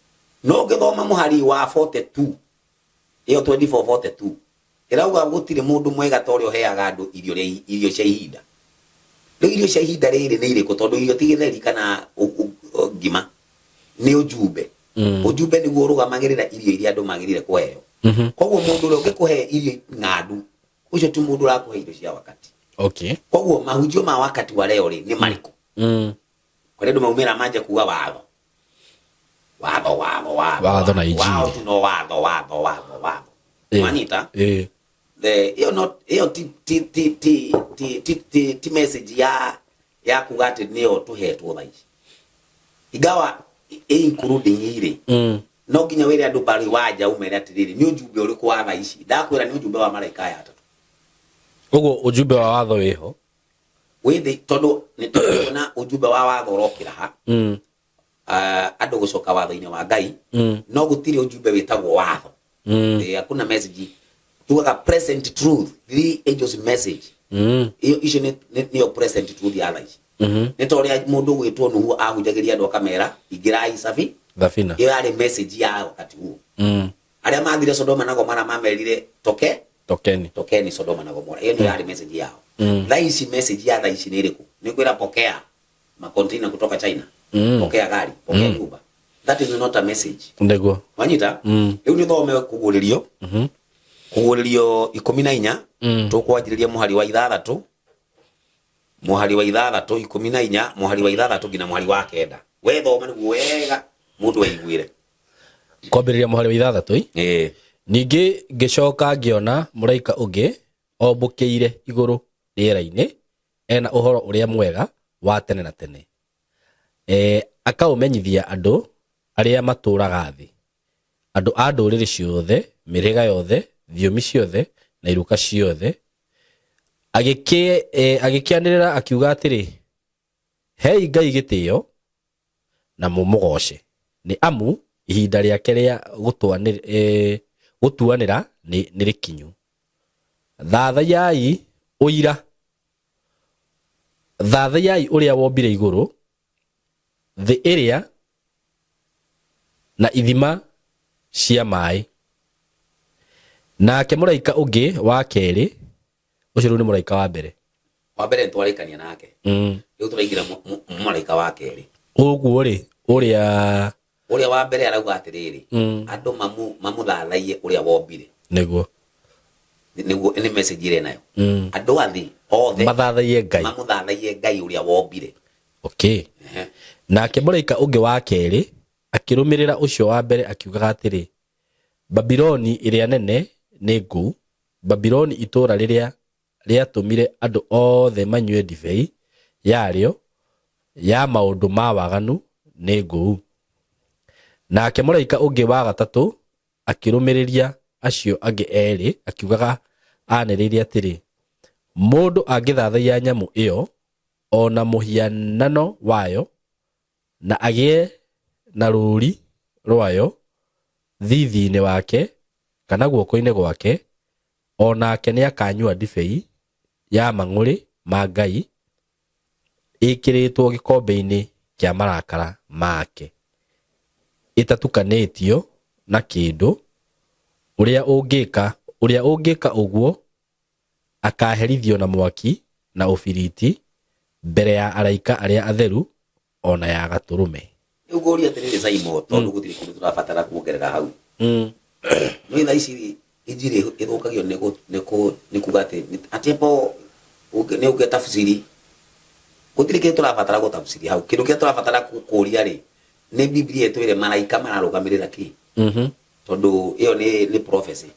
No ũngĩthoma mũhari wa 42, ĩyo 24:42, ĩrauga gũtirĩ mũndũ mwega ta ũrĩa ũheaga andũ irio cia ihinda. Rĩu irio cia ihinda rĩrĩ nĩ irĩkũ? Tondũ irio ti gĩtheri kana ngima, nĩ ũjumbe. Ũjumbe nĩguo ũrũgamagĩrĩra irio iria andũ magĩrĩire kũheo. Koguo mũndũ ũrĩa ũngĩkũhe irio ng'andu, ũcio ti mũndũ ũrakũhe irio cia wakati. Koguo mahunjio ma wakati wa leo rĩ, nĩ marĩkũ? Kũrĩ andũ maumĩra manje kuga watho. Watho, watho, watho. Watho na injiri. Watho tu no watho, watho, watho, watho. Wanyita? The, ĩyo no, ĩyo ti, ti, ti, ti, ti, ti, ti, ti message ya kuga atĩ nĩyo tũhetwo thaa ici. Ingawa ĩ including rĩ, no nginya wĩre andũ barĩ wanja umere atĩrĩrĩ, nĩ ũjumbe ũrĩkũ wa thaa ici? Ndakwĩra nĩ ũjumbe wa maraika aya atatũ. Ũguo ujumbe wa watho wĩho. Wĩ thĩ, tondũ nĩ tũkuona ũjumbe wa watho ũrokĩra ha. Ah, andũ gũcoka watho-inĩ wa Ngai. No gũtirĩ ũjumbe wĩtagwo watho. Eh, hakuna message tugaga present truth, three angels message. Iyo icio nĩyo present truth ya thaa ici. Nĩ ta ũrĩa mũndũ gwĩtwo Nuhu ahunjagĩria andũ akamera ingĩrai sabi Thabina. Iyo yarĩ message ya wakati huo. Arĩa mathire Sodoma na Gomora mamerire toke Tokeni. Tokeni Sodoma na Gomora. Iyo nĩyo yarĩ message yao. Thaa ici message ya thaa ici nĩ ĩrĩkũ? Nĩ kwĩra pokea macontainer kutoka China, pokea gari, pokea nyumba. That is not a message. Nĩguo. Wanyita? Rĩu nĩ thome kũguũrĩrio. Kũguũrĩrio 14. Tũkwanjĩrĩria mũhari wa 6, mũhari wa 6, 14 mũhari wa 6 nginya mũhari wa 9. We thoma nĩguo wega mũndũ aiguĩre. Kwambĩrĩria mũhari wa 6 ĩ? Ĩĩ. Ningĩ ngĩcoka ngĩona mũraika ũngĩ ombũkĩire igũrũ rĩera-inĩ ena ũhoro ũrĩa mwega wa tene na tene, akaũmenyithia andũ arĩa matũũraga thĩ, andũ a ndũrĩrĩ ciothe, mĩhĩrĩga yothe, thiomi ciothe na iruka ciothe. Agĩkĩanĩrĩra akiuga atĩrĩ, hei Ngai gĩtĩo na mũmũgoce, nĩ amu ihinda rĩake rĩa gũtuanĩra nĩ rĩkinyu. Thathaiyai ũira, thathaiyai ũrĩa wombire igũrũ, thĩ ĩrĩa na ithima cia maĩ. Nake mũraika ũngĩ wa kerĩ, ũcio rĩu nĩ mũraika wa mbere. Wa mbere nĩtwarĩkania nake. Rĩu tũraingĩra mũraika wa kerĩ. Ũguo rĩ, ũrĩa Ũrĩa wa mbere arauga atĩrĩrĩ, andũ mamũthathaiye ũrĩa wombire. Nĩguo. Nĩguo nĩ message ĩrĩa nayo. Andũ a thĩ othe mathathaiye Ngai. Mamũthathaiye Ngai ũrĩa wombire. Okay. Nake mũraika ũngĩ wa kerĩ akĩrũmĩrĩra ũcio wa mbere akiugaga atĩrĩ, Babiloni ĩrĩa nene nĩ ngũu, Babiloni itũũra rĩrĩa rĩatũmire andũ othe manyue ndibei yarĩo ya maũndũ ma waganu nĩ ngũu. Nake mũraika ũngĩ wa gatatũ akĩrũmĩrĩria acio angĩ erĩ akiugaga anĩrĩire atĩrĩ, mũndũ angĩthathaiya nyamũ ĩyo ona mũhianano wayo na agĩe na rũũri rwayo thithi-inĩ wake kana guoko-inĩ gwake, o nake nĩakanyua ndibei ya mang'ũrĩ ma Ngai ĩkĩrĩtwo gĩkombe-inĩ kĩa marakara make, ĩtatukanĩtio na kĩndũ. Ũrĩa ũngĩka ũguo akaherithio na mwaki na ũbiriti mbere ya araika arĩa atheru ona ya gatũrũme. Rĩu ngũria atĩrĩrĩ Saimo, tondũ gũtirĩ kĩndũ tũrabatara kuongerera hau. No thaa ici injiri ĩthũkagio nĩ kuga atĩ atĩ po nĩ ũngĩtafsiri. Gũtirĩ kĩndũ tũrabatara gũtafsiri hau. Kĩndũ kĩrĩa tũrabatara kũria rĩ, nĩ Biblia ĩtwĩre maraika mararũgamĩrĩra kĩ? Tondũ ĩyo nĩ prophecy.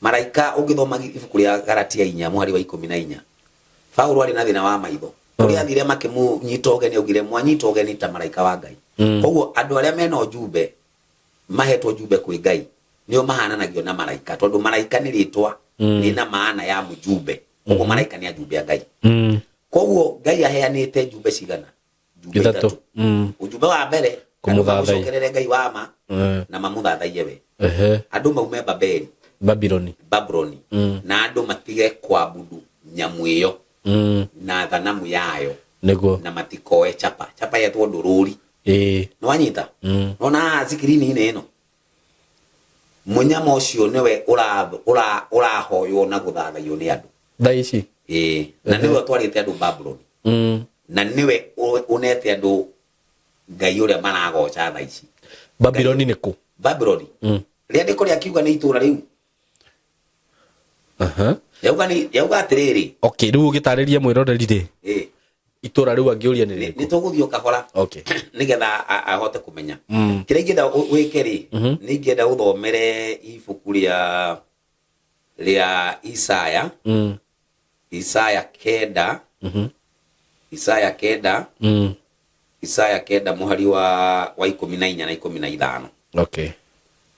Maraika ũngĩthoma ibuku rĩa Galatia 4 mũhari wa 14, Paulo arĩ na thĩna wa maitho. Ũrĩa athire makĩmũnyita ũgeni, augire mwanyita ũgeni ta maraika wa Ngai. Koguo andũ arĩa mena ũjumbe, mahetwo ũjumbe kwĩ Ngai, nĩo mahananagio na maraika, tondũ maraika nĩ rĩtwa rĩna maana ya mũjumbe. Koguo maraika nĩ ajumbe a Ngai. Koguo Ngai aheanĩte njumbe cigana? Njumbe Ithatũ. ithatũ. Ũjumbe wa mbere, andũ Kũmũthathaiya. mamũcokerere Ngai wa ma, na mamũthathaiye we. Andũ maume Babeli. Babyloni. Babyloni. Na andũ matige kuabudu nyamũ ĩyo. Na thanamu yayo. Nĩguo. Na matikoe chapa. Chapa yetwo ndũrũri. Nĩwanyita? Nona haha screen-inĩ ĩno. Mũnyama ũcio nĩwe ũrahoywo na gũthathaiyo nĩ andũ. Thaa ici? Ĩĩ. Na nĩwe ũtwarĩte andũ Babyloni. Na nĩwe ũnete andũ Ngai ũrĩa maragoca thaa ici. Babyloni nĩ kũ? Babyloni. Rĩandĩko rĩa kiuga nĩ itũũra rĩu. Yauga nĩ, yauga atĩrĩrĩ. Okay, rĩu ũgĩtarĩria mwĩroreri rĩ. Ĩĩ. Itũũra rĩu angĩũria nĩ rĩrĩkũ? Nĩ tũgũthiĩ o kahora. Nĩgetha ahote kũmenya. Kĩrĩa ingĩenda wĩke rĩ, nĩ ingĩenda ũthomere ibuku rĩa Isaya. Isaya 9. Isaya 9. Isaya 9 mũhari wa 14 na 15. Okay.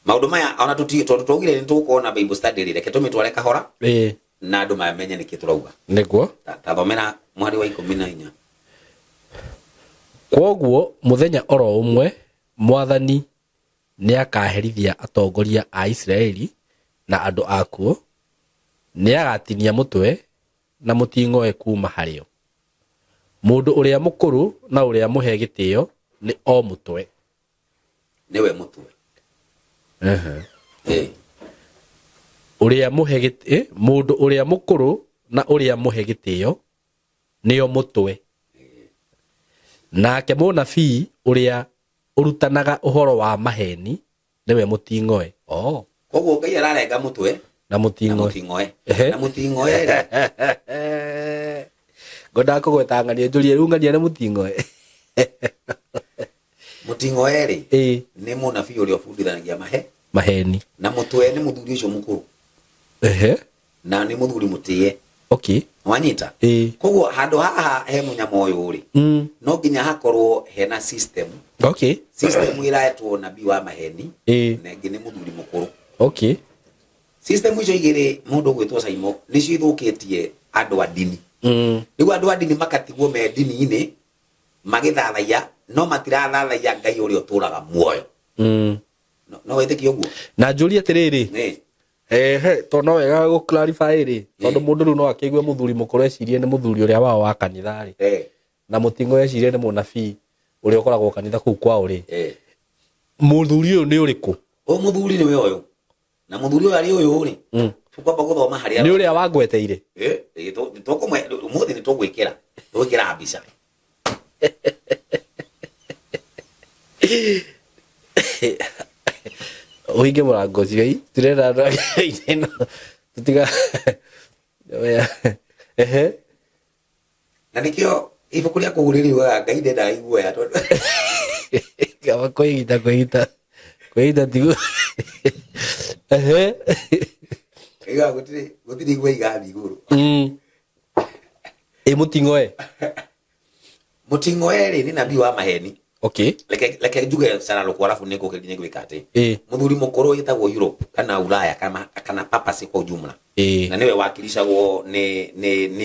Maũndũ maya ona tũti tondũ twaugire nĩ tũgũkorwo na Bible study rĩ, reke tũmĩtware kahora Ĩĩ. na andũ mamenye nĩkĩ tũrauga. Nĩguo. Ta thomera mũhari wa 14. Kwoguo mũthenya oro ũmwe Mwathani nĩakaherithia atongoria a Isiraeli na andũ akuo, nĩagatinia mũtwe na mũting'oe kuuma harĩo. Mũndũ ũrĩa mũkũrũ na ũrĩa mũhe gĩtĩo nĩ o mũtwe. Nĩwe mũtwe. Ũrĩa mũhe gĩtĩ, mũndũ ũrĩa mũkũrũ na ũrĩa mũhe gĩtĩo nĩo mũtwe. Nake mũnabii ũrĩa ũrutanaga ũhoro wa maheni nĩwe mũting'oe. Oh. Koguo Ngai ararenga mũtwe na na mũting'oe. mũting'oe. Ehe. Na mũting'oe rĩ, Ngwendaga kũgweta ng'ania njũrie rĩu ng'ania nĩ mũting'oe. Mũting'oe rĩ Ĩĩ. nĩ mũnabii ũrĩa ũbundithanagia mahe Maheni. Na mũtwe nĩ mũthuri ũcio mũkũrũ. Ehe. Na nĩ mũthuri mũtĩe. Okay. Wanyita? Ĩĩ. Koguo handũ haha he mũnyama ũyũ rĩ, no nginya hakorwo hena system. Okay. System ĩraetwo nabii wa maheni Ĩĩ. na ĩngĩ nĩ mũthuri mũkũrũ. Okay. System icio igĩrĩ mũndũ ũgwĩtwo Saimo nĩcio ithũkĩtie andũ a ndini. Rĩu andũ a ndini makatigwo me ndini-inĩ magĩthathaiya no matirathathaiya Ngai ũrĩa ũtũraga muoyo. No wĩtĩkie ũguo? Na njũrie atĩrĩrĩ. Nĩ. Ehe, tondũ no wega gũ clarify rĩ, tondũ mũndũ rĩu no akĩigue mũthuri mũkũrũ ecirie nĩ mũthuri ũrĩa wao wa kanitha rĩ. Na mũting'oe ecirie nĩ mũnabii ũrĩa ũkoragwo kanitha kũu kwao rĩ. Mũthuri ũyũ nĩ ũrĩkũ? Ũyũ mũthuri nĩwe ũyũ. Na mũthuri ũyũ arĩ ũyũ rĩ. Tũkwamba gũthoma harĩa. Nĩ ũrĩa wangweteire? Ũmũthĩ nĩ tũgwĩkĩra. Tũgwĩkĩra mbica. Ũhinge mũrango ũcio ĩ, tirenda andũ angĩ ĩno. Tũtiga. Ehe. Na nĩkĩo ibuku rĩa kũguũrĩrio riugaga Ngai ndendaga iguoya tondũ Kaba kwĩgita, kwĩgita. Kwĩgita tiguo. Ehe. Riugaga gũtirĩ iguoya igathiĩ igũrũ. Ĩ mũting'oe? Mũting'oe rĩ nĩ nabii wa maheni. Okay. Reke njuge cararũkũ arabu nĩ ngũkĩria nĩ gwĩka atĩ. Ĩ. Mũthuri mũkũrũ wĩtagwo Europe kana Ulaya kana papacy kwa ujumla. Ĩ. Na nĩwe wakiricagwo nĩ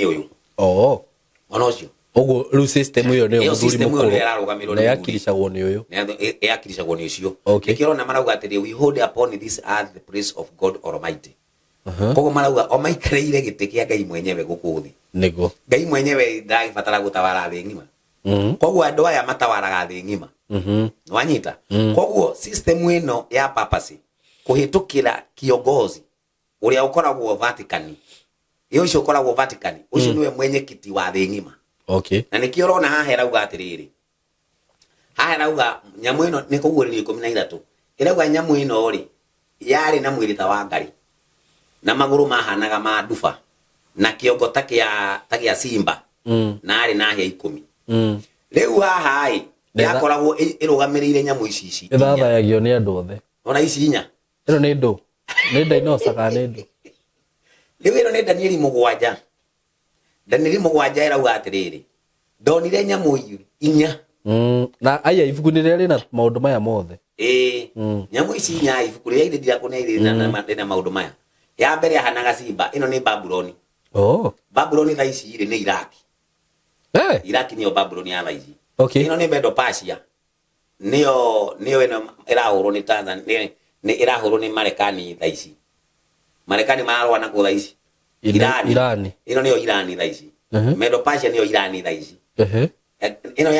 ũyũ. Oh. Ona ũcio. Ũguo rĩu system ĩyo nĩyo Ĩyo mũthuri system ĩyo mũkũrũ. nĩyo ĩrarũgamĩrĩrwo nĩ Na mũthuri. yakiricagwo nĩ ũyũ. Nĩ yakiricagwo nĩ ũcio. Okay. Nĩkĩo ũrona marauga atĩrĩ, we hold upon this earth the place of God Almighty. Aha. Koguo marauga o maikarĩire gĩtĩ kĩa Ngai mwenyewe gũkũ thĩ. Nĩguo. Ngai mwenyewe ndagĩbatara gũtawara thĩ ng'ima. Koguo andũ aya matawaraga thĩ ng'ima. Wanyita? Koguo system ĩno ya papacy kũhĩtũkĩra kiongozi ũrĩa ũkoragwo Vatican, ĩ ũcio ũkoragwo Vatican, ũcio nĩwe mwenyekiti wa thĩ ng'ima. Okay. Na nĩkĩo ũrona haha ĩrauga atĩrĩrĩ, haha ĩrauga nyamũ ĩno nĩ kũguũrĩrio 13. Ĩrauga nyamũ ĩno rĩ yarĩ na mwĩrĩ ta wa ngarĩ na magũrũ mahanaga ma nduba na kĩongo ta kĩa simba na arĩ na hĩa 10. Rĩu haha ĩ, yakoragwo ĩrũgamĩrĩire nyamũ ici ici inya. Ĩthathayagio nĩ andũ othe. Ona ici inya. Ĩno nĩ ndũ. Nĩ dinosaur kana nĩ ndũ? Rĩu ĩno nĩ Danieli 7. Danieli 7 ĩrauga atĩrĩrĩ, ndonire nyamũ inya. Na aya ibuku nĩ rĩrĩa rĩna maũndũ maya mothe. Ĩĩ. Nyamũ ici inya ibuku rĩrĩa ithe ndirakũnea irĩ rĩna maũndũ maya. Ya mbere yahanaga simba, ĩno nĩ Babuloni. Oh. Babuloni thaa ici rĩ nĩ Iraki. Eh. Iraki nĩyo Babuloni ya thaa ici. Okay. Ĩno nĩ Medo Persia. Nĩyo ĩno ĩrahũrwo nĩ Tanzania, nĩ ĩrahũrwo nĩ Marekani thaa ici. Marekani mararũa nakuo thaa ici. Ine- Irani. Irani. Ĩno nĩyo Irani thaa ici. Medo Persia nĩyo Irani thaa ici. Ĩno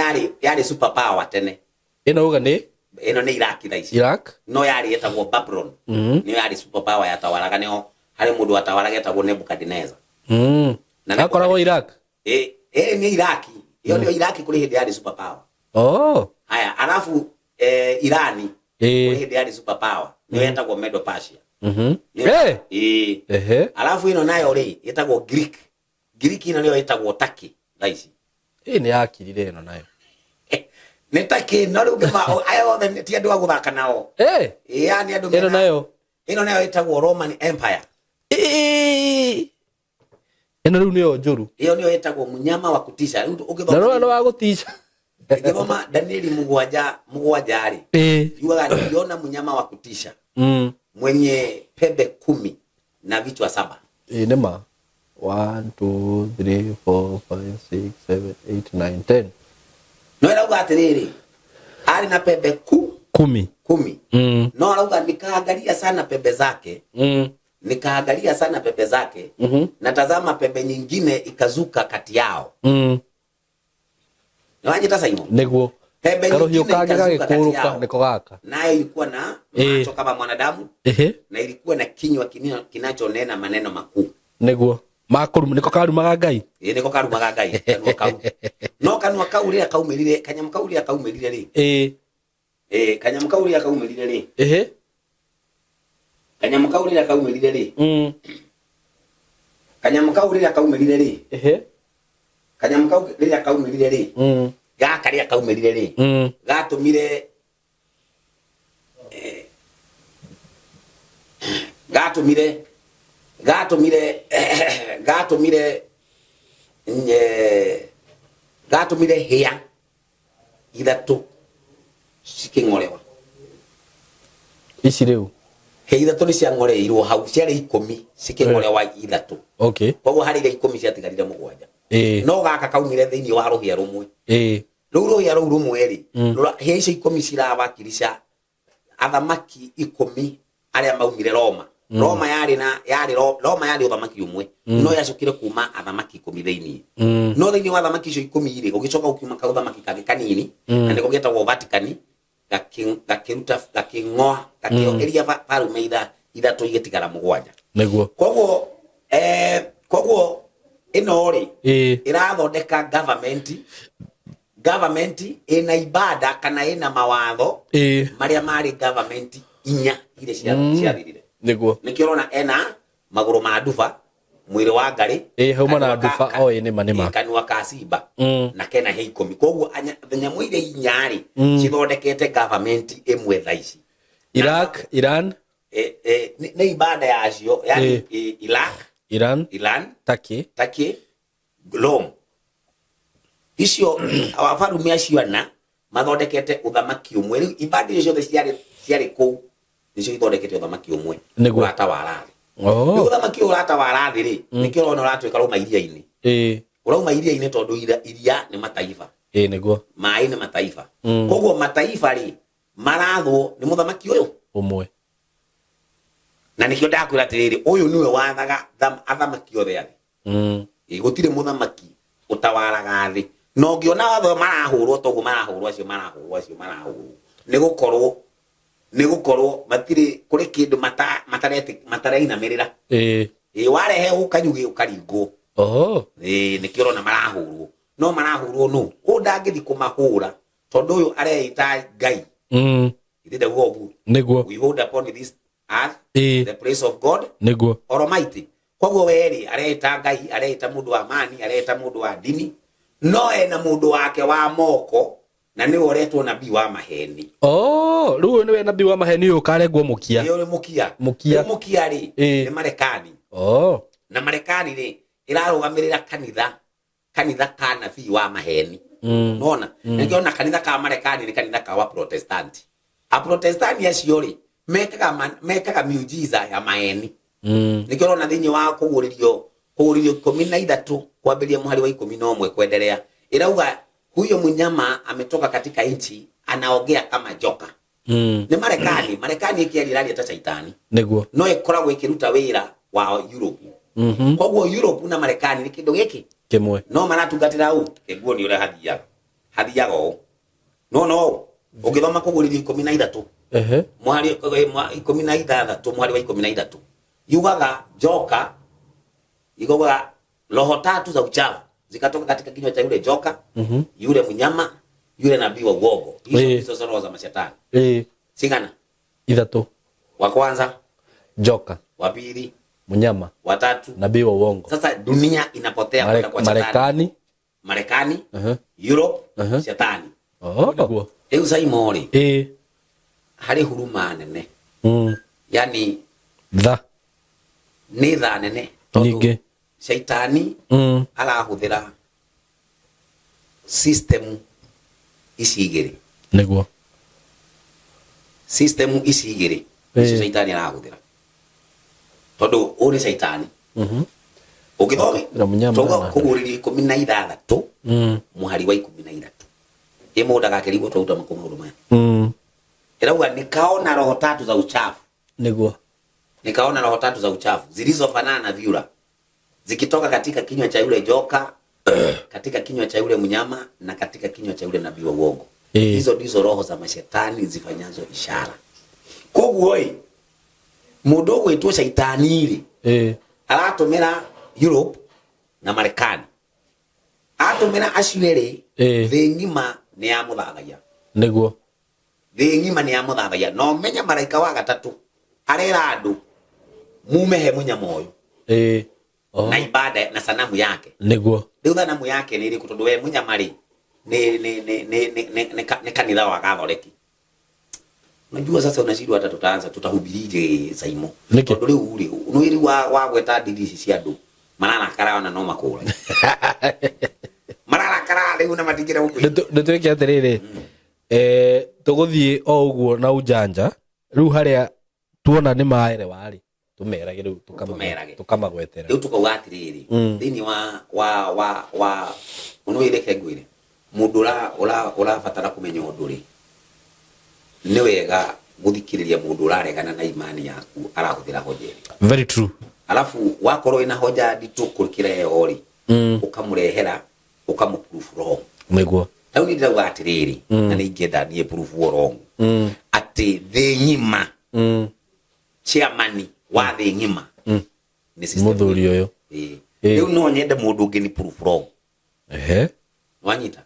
yarĩ super power tene. Ĩno uga nĩ? Ĩno nĩ Iraki thaa ici. Iraq. No yarĩ ĩtagwo Babylon. Nĩyo yarĩ super power yatawaraga, nĩho harĩ mũndũ watawaraga etagwo Nebuchadnezzar. Na Akoragwo Iraq. Nĩ Iraki. Ĩyo nĩyo Iraki kũrĩ hĩndĩ yarĩ super power. Oh. Haya, alafu Irani kũrĩ hĩndĩ yarĩ super power. Nĩyo yetagwo Medo Persia. Nĩyo Ehe. Alafu ĩno nayo rĩ ĩtagwo Greek. Greek ĩno nĩyo ĩtagwo Turkey thaa ici. Ĩ nĩ yakirire ĩno nayo. Nĩ Turkey, no rĩu ngĩma, aya othe ti andũ a gũthaka nao. Ĩ, aya nĩ andũ Ĩno mena nayo? Ĩno nayo ĩtagwo Roman Empire. Ĩno rĩu nĩyo njũru. Ĩyo nĩyo ĩtagwo mnyama wa kutisha. Rĩu ũngĩthoma Na rũrĩa nĩ wa gũtisha. Ngĩthoma Danieli mũgwanja mũgwanja rĩ, yugaga niliona mnyama wa kutisha mwenye pembe 10 na vichwa 7. Ĩ nĩ ma. 1 2 3 4 5 6 7 8 9 10. No ĩrauga atĩrĩrĩ, arĩ na pembe ku 10. 10. No arauga nikaangalia sana pembe zake. Nikaangalia sana pembe zake. Na tazama pembe nyingine ikazuka kati yao. Nĩwanyita Simon? Nĩguo. Pembe Karuhiũ nyingine kangĩ ikazuka kati gagĩkũrũka yao. nĩko gaka. Nayo ilikuwa na macho kama mwanadamu. Na ilikuwa na kinywa kinachonena maneno makuu. Nĩguo. Makũruma nĩko karumaga Ngai. Ĩ nĩko karumaga Ngai kanua kau. No kanua kau rĩrĩa kaumĩrire, kanyamũ kau rĩrĩa kaumĩrire rĩ. Kanyamũ kau rĩrĩa kaumĩrire rĩ. Kanyamũ kau rĩrĩa kaumĩrire rĩ. Kanyamũ kau rĩrĩa kaumĩrire rĩ. Kanyamũ kau rĩrĩa kaumĩrire rĩ. Gaka rĩrĩa kaumĩrire rĩ. Gatũmire, gatũmire, gatũmire, gatũmire, gatũmire hĩa ithatũ cikĩng'orewa. Ici rĩu? Hĩa ithatũ nĩ ciang'oreirwo hau, ciarĩ 10 cikĩng'orewa ithatũ. Koguo harĩ iria 10 ciatigarire 7. No gaka kaumire thĩinĩ wa rũhĩa rũmwe. Rũu rũhĩa rũu rũmwe rĩ, hĩa icio 10 cirawakilisha athamaki 10 arĩa maumire Roma. Roma yarĩ na, yarĩ Roma yarĩ ũthamaki ũmwe. No yacokire kuma athamaki 10 thĩinĩ. No thĩinĩ wa athamaki icio 10 rĩ, gũgĩcoka gũkiuma kaũthamaki kangĩ kanini, na nĩko getagwo Vatican, gakĩruta, gakĩng'oa, gakĩoheria farume ithatũ igĩtigara 7. Nĩguo. Koguo, koguo ĩno rĩ, ĩrathondeka government ĩna ibada kana ĩna mawatho marĩa marĩ government inya iria ciathirire. Nĩguo. Nĩkĩo ũrona ena magũrũ ma nduba, mwĩrĩ wa ngarĩ, Hauma na kanua nduba, o, nĩ ma, nĩ ma. kanua ka simba, na kena hĩa 10. Koguo nyamũ iria inya rĩ, cithondekete government ĩmwe thaa ici. Iraq, Iran. Nĩ ibada yacio, yani, Iraq, Iran, Iran, Turkey, Turkey, Rome. Icio abarume acio ana mathondekete uthamaki ũmwe. Rĩu ibada icio ciothe ciarĩ kũu nĩcio ithondekete uthamaki ũmwe. Nĩguo. Ũratawara thĩ. Rĩu ũthamaki ũyũ ũratawara thĩ rĩ, nĩkĩo ũrona ũratuĩka ũrauma iria-inĩ. Ũrauma iria-inĩ tondũ iria nĩ mataifa. Nĩguo. Maĩ nĩ mataifa. Koguo mataifa rĩ, marathwo nĩ mũthamaki ũyũ ũmwe. Na nĩkĩo ndakwĩra atĩrĩrĩ, ũyũ nĩwe wathaga athamaki othe a thĩ. Gũtirĩ mũthamaki ũtawaraga thĩ. Na ũngĩona othe marahũrwo toguo marahũrwo acio marahũrwo acio marahũrwo. Nĩ gũkorwo matirĩ kũrĩ kĩndũ matareinamĩrĩra. Warehe ũkanyugĩ ũkaringwo. Nĩkĩo ũrona marahũrwo. No marahũrwo nũ? Ũyũ ndangĩthiĩ kũmahũra tondũ ũyũ areĩta Ngai. Ithe ndauga ũguo. Nĩguo. We hold upon this earth, the place of God. Nĩguo. Almighty. Koguo we rĩ, areĩta Ngai, areĩta mũndũ wa mani, areĩta mũndũ wa ndini, no ena mũndũ wake wa moko na nĩwe ũretwo nabii wa maheni. Rĩu ũyũ nĩwe nabii wa maheni ũyũ ũkarengwo mũkia. Ĩ, ũyũ nĩ mũkia. Mũkia. Rĩu mũkia rĩ, nĩ Marekani. Na Marekani rĩ, ĩrarũgamĩrĩra kanitha ka nabii wa maheni. Nona? Nĩkĩo ona kanitha ka Marekani nĩ kanitha ka wa Protestanti. A Protestanti acio rĩ, mekaga miujiza ya maheni. Nĩkĩo ũrona thĩinĩ wa kũguũrĩrio 13 kwambĩrĩria mũhari wa 11 kwendelea, ĩrauga huyo mnyama ametoka katika nchi anaongea kama joka. Nĩ Marekani, Marekani ĩkĩaria ĩraria ta Shaitani. Nĩguo. No ĩkoragwo ĩkĩruta wĩra wa Europe. Koguo Europe na Marekani nĩ kĩndũ gĩkĩ kĩmwe. No maratungatĩra ũ? Kĩguo nĩ ũrĩa hathiaga. Hathiaga ũũ. No, no, ũngĩthoma kũguũrĩrio 13. Mũhari, 16, mũhari wa 13. Yugaga joka, yugaga roho tatu za uchafu zikatoka katika kinywa cha yule joka, yule mnyama, yule nabii wa uongo. Hizo ndizo roho za mashetani. Cigana? Ithatũ. Wa kwanza joka, wa pili mnyama, wa tatu nabii wa uongo. Sasa dunia inapotea kwenda kwa shetani. Marekani. Marekani, Europe, shetani. Nĩguo. Rĩu Simon rĩ, harĩ huruma nene. Yani Tha. Nĩ tha nene. Tondũ Nyingĩ. Shaitani arahũthĩra system Ici igĩrĩ. Nĩguo. System ici igĩrĩ nĩcio caitani arahũthĩra, tondũ ũyũ nĩ caitani. Ũngĩthome Na mũnyama twauga na- Kũguũrĩrio 16 mũhari wa 13, ĩ mũndũ ndagakĩrigwo twauta makũ maũndũ maya. Ĩrauga, "Nikaona roho tatu za uchafu." "Nikaona roho tatu za uchafu zilizofanana na vyura zikitoka katika kinywa cha yule joka, katika kinywa cha yule mnyama na katika kinywa cha yule nabii wa uongo. Hizo ndizo roho za mashetani zifanyazo ishara." Koguo ĩ, mũndũ ũgwĩtwo caitani rĩ, aratũmĩra Europe na Marekani, atũmĩra acio erĩ. Thĩ ng'ima nĩ yamũthathaia. Thĩ ng'ima nĩ yamũthathaia, na ũmenye maraika wa gatatũ arera andũ mume he mũnyama ũyũ na ibada na sanamu yake. Rĩu thanamu yake nĩ ĩrĩkũ? Tondũ we mũnyama rĩ, nĩ kanitha wa Katholeki. Unajua sasa unashindwa hata tutaanza tutahubirije, Saimo? Nĩkĩ? Tondũ rĩu rĩ, nĩ rĩu wagweta ndini ici cia andũ mararakara, ona no makũra mararakara rĩu na matingĩra gũkwĩra. Nĩ twĩke atĩrĩrĩ, tũgũthiĩ o ũguo na ujanja. Rĩu harĩa tuona nĩ maerewa rĩ, tũmerage rĩu Tũmerage. tũkamagwetera. Rĩu tukauga atĩrĩrĩ, thĩinĩ wa ũnũĩreke ngwĩre, mũndũ ũrabatara kũmenya ũndũ rĩ, nĩ wega gũthikĩrĩria mũndũ ũraregana na imani yaku arahũthĩra hoja ĩrĩkũ. Very true. Alafu wakorwo ina hoja nditũ gũkĩra ĩyo rĩ, ũkamũrehera, ũkamũ proof wrong. Rĩu niĩ ndĩrauga atĩrĩrĩ, na nĩ ingĩenda niĩ proof wrong atĩ thĩ ng'ima, chairman wa thĩ ng'ima nĩ system. Mũthuri ũyũ. Ĩĩ. Rĩu no nyende mũndũ ũngĩ ni proof wrong. Wanyita?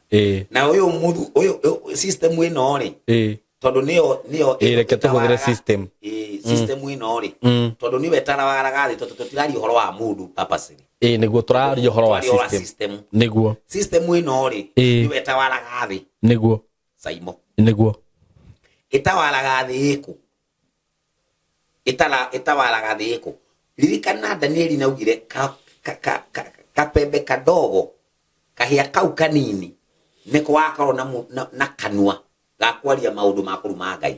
Na ũyũ mũthu ũyũ system ĩno rĩ, tondũ nĩyo Reke tũhũthĩre system. Ĩĩ, system ĩno rĩ, tondũ nĩyo ĩtarawaraga thĩ, tondũ tũtiraria ũhoro wa mũndũ purposely. Ĩĩ, nĩguo, tũraria ũhoro wa Tũraria ũhoro wa system. System. System ĩno rĩ, nĩyo ĩtawaraga thĩ. Saimo. Ĩtawaraga thĩ ĩkũ? Ĩtawaraga thĩ ĩkũ? Ririkana Danieli naugire kapembe kadogo, kahĩa kau kanini, nĩko gakorwo na kanua ga kwaria maũndũ ma kũruma Ngai.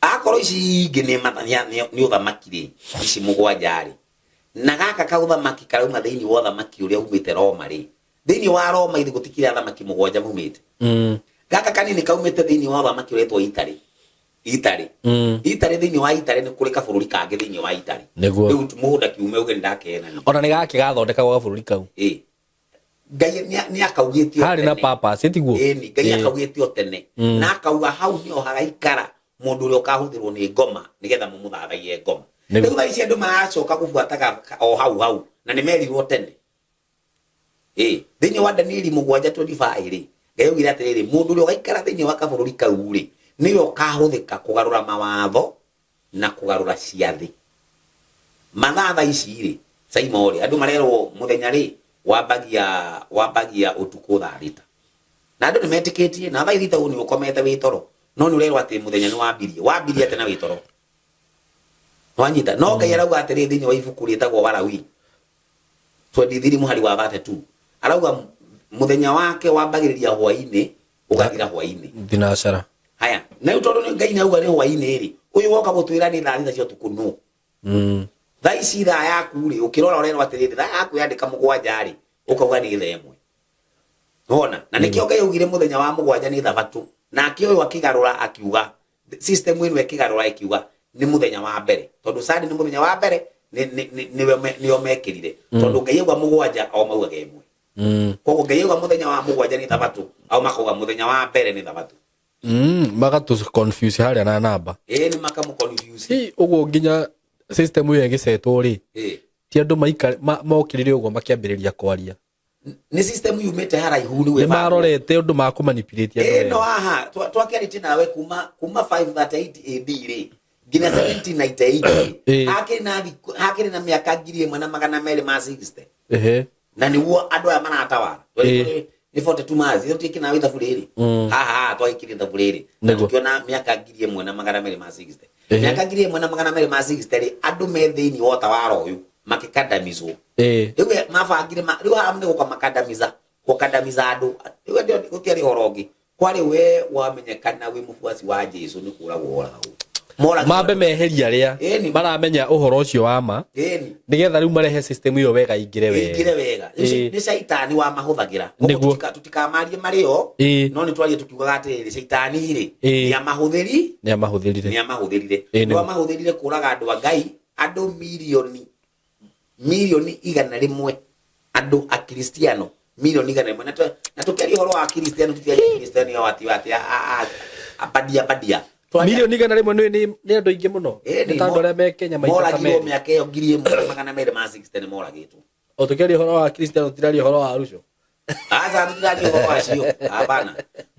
Akorwo ici ingĩ nĩ ũthamaki rĩ, ici mũgwanja rĩ, na gaka kaũthamaki karauma thĩinĩ wa ũthamaki ũrĩa umĩte Roma rĩ, thĩinĩ wa Roma ithe gũtikĩrĩ athamaki mũgwanja maumĩte. Gaka kanini kaumĩte thĩinĩ wa ũthamaki ũretwo Italy. Italy. Italy, thĩinĩ wa Italy nĩ kũrĩ kabũrũri kangĩ thĩinĩ wa Italy. Rĩu mũgũnda kiume uge nĩndakeenania. Ona nĩ gakĩ gathondekagwo gabũrũri kau. Ĩ, Ngai nĩ akaugĩte o Harĩ na tene. purpose, tiguo? Ĩni, Ngai akaugĩte o tene na akauga hau nĩho hagaikara mũndũ ũrĩa ũkahũthĩrwo nĩ ngoma nĩgetha mũmũthathaiye ngoma. Rĩu thaa ici andũ maracoka gũbuataga o hau hau na nĩ merirwo tene. Ĩ, thĩinĩ wa Danieli 7:25 rĩ, Ngai augire atĩrĩrĩ, mũndũ ũrĩa ũgaikara thĩinĩ wa kabũrũri kau rĩ, nĩwe ũkahũthĩka kũgarũra mawatho na kũgarũra ciathĩ. Mathaa thaa ici rĩ, Saimo rĩ, andũ marerwo mũthenya rĩ wambagia ũtukũ thaa 6, na andũ nĩ metĩkĩtie na thaa 6 nĩ ũkomete wĩ toro, no nĩ ũrerwo atĩ mũthenya nĩ wambirie atĩ na wĩ toro. Wanyita? No Ngai arauga atĩrĩ thĩinĩ wa ibuku rĩtagwo Walawi 23 mũhari wa 32, arauga mũthenya wake wambagĩrĩria hwainĩ ũgathira hwainĩ. Thinacara. Haya, na rĩu tondũ nĩ Ngai nĩ auga nĩ hwainĩ rĩ, ũyũ woka gũtwĩra nĩ thaa 6 cia ũtukũ no. Thaa ici thaa yaku rĩ, ũkĩrora ũrerwo atĩrĩrĩ, thaa yaku yandĩka 7 rĩ, ũkauga nĩ thaa 1. Wona? Na nĩkĩo Ngai augire mũthenya wa mũgwanja nĩ thabatũ, nake ũyũ akĩgarũra akiuga, system ĩno ĩkĩgarũra ĩkiuga nĩ mũthenya wa mbere, tondũ Sunday nĩ mũthenya wa mbere, nĩo mekĩrire, tondũ Ngai auga 7, o maugaga 1. Koguo Ngai auga mũthenya wa mũgwanja nĩ thabatũ, au makauga mũthenya wa mbere nĩ thabatũ. Magatũ confuse harĩa na namba. Ĩĩ, nĩ makamũ confuse. Hi, ũguo nginya system ĩyo ĩgĩcetwo rĩ, ti andũ mokĩrire ũguo makĩambĩrĩria kwaria. Nĩ system yumĩte haraihu nĩ Nĩ marorete ũndũ makũmanipulate andũ no wega. Haha twakĩarĩtie nawe kuma 538 AD rĩ nginya 1798. Hakĩrĩ na mĩaka 1260. Na nĩguo andũ aya maratawara. Nĩ 42 miles ĩyo tuĩke nawe ithabu rĩrĩ. Haha haha twagĩkirie ithabu rĩrĩ na tũkĩona mĩaka 1260. Mĩaka 1260 rĩ, andũ me thĩinĩ wa ũtawara ũyũ makĩkandamizwo. Rĩu mabangire rĩu haha nĩ gũka makandamiza, gũkandamiza andũ. Rĩu andũ gũtiarĩ ũhoro ũngĩ. Kwarĩ we wamenyekana wĩ mũbuaci wa Jesu nĩ kũragwo woragwo. Moragirwo Mambe meheria arĩa Ĩni. maramenya ũhoro ũcio wa ma Ĩni. nĩgetha rĩu marehe system ĩyo wega ingĩre Ĩingĩre wega. wega. Ĩĩ. Nĩ caitani wamahũthagĩra. Nĩguo. Tutikamarie marĩ o Ĩĩ. no nĩ twarie tukiugaga atĩrĩrĩ caitani rĩ Ĩĩ. nĩamahũthĩri Nĩ amahũthĩrire. nĩamahũthĩrire. Ĩĩ, nĩguo. Nĩamahũthĩrire kũraga andũ a Ngai andũ mirioni mirioni 100 andũ akristiano mirioni 100 na tũkĩaria ũhoro wa akristiano tũtiaria akristiano ao atĩ atĩ abadia badia Twaria- Mirioni 100 nĩ andũ aingĩ mũno. Ĩĩ, Nĩ ta andũ arĩa me Kenya maita ta moragirwo merĩ. mĩaka ĩyo 1260 nĩ moragĩtwo. O tũkĩaria ũhoro wa Kristiano tũtiraria ũhoro wa Ruco. Aca tũtiraria ũhoro wacio hapana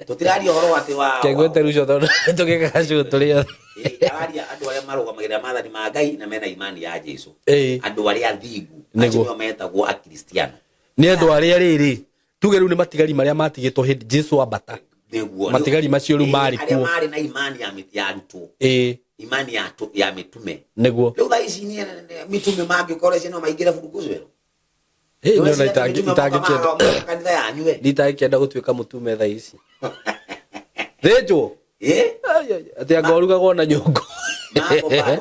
tũtiraria ũhoro atĩ wa Kegwete Ruco tondũ tũgĩkaga cũ tũrĩ othe. Ĩĩ, araria andũ arĩa marũgamagĩrĩra maathani ma Ngai na mena imani ya Jesu Ĩĩ. andũ arĩa athingu Nĩguo. acio nĩo metagwo akristiano Nĩ andũ arĩa rĩrĩ tuge rĩu nĩ matigari marĩa matigĩtwo hĩndĩ Jesu ambata. Nĩguo. Matigari macio rĩu Ĩĩ, marĩ arĩa kuo. marĩ na imani ya ya arutwo Ĩĩ. imani ya ya mĩtume Nĩguo. rĩu thaa ici niĩ mĩtume mangĩkorwo ici no maingĩre burugũcero. Ĩĩ nĩ ona itangĩkĩenda. Kanitha yanyu we. Nditangĩkĩenda gũtuĩka mũtume thaa ici. Thĩnjwo. Ĩĩ. Ai, ai, atĩ anga ũrugagwo na nyũngũ.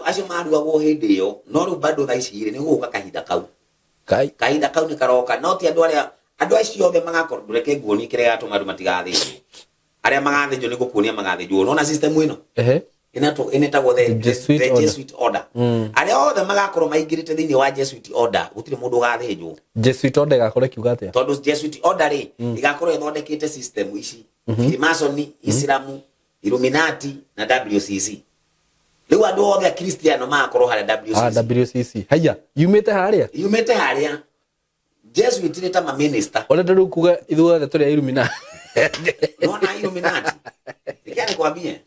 Acio marugagwo hĩndĩ ĩyo no rĩu bado thaa ici rĩ nĩ gũgũka kahinda kau. Kai. Kahinda kau nĩ karoka no ti andũ arĩa andũ acio othe magakorwo ndũreke nguonie kĩrĩa gĩgatũma andũ matigathĩnjwo. Arĩa magathĩnjwo nĩ gũkuonia magathĩnjwo. Nona system ĩno? Ehe. Ĩnetagwo The Jesuit the order. Jesuit order. Arĩa othe magakorwo maingĩrĩte thĩinĩ wa Jesuit order gũtirĩ mũndũ ũgathĩnjwo. Jesuit order ĩgakorwo ĩkiuga atĩa? Tondũ Jesuit order rĩ ĩgakorwo ĩthondekete system ici. Freemason, Islamu, Illuminati na WCC. Rĩu andũ othe Akristiano magakorwo harĩa Ah, WCC. WCC. Haiya, yumĩte harĩa? Yumĩte harĩa. Jesuit nĩ ta maminista. Ũrenda rĩu kuga ithuothe tũrĩ a Illuminati. Nona Illuminati. Reke nikwambie.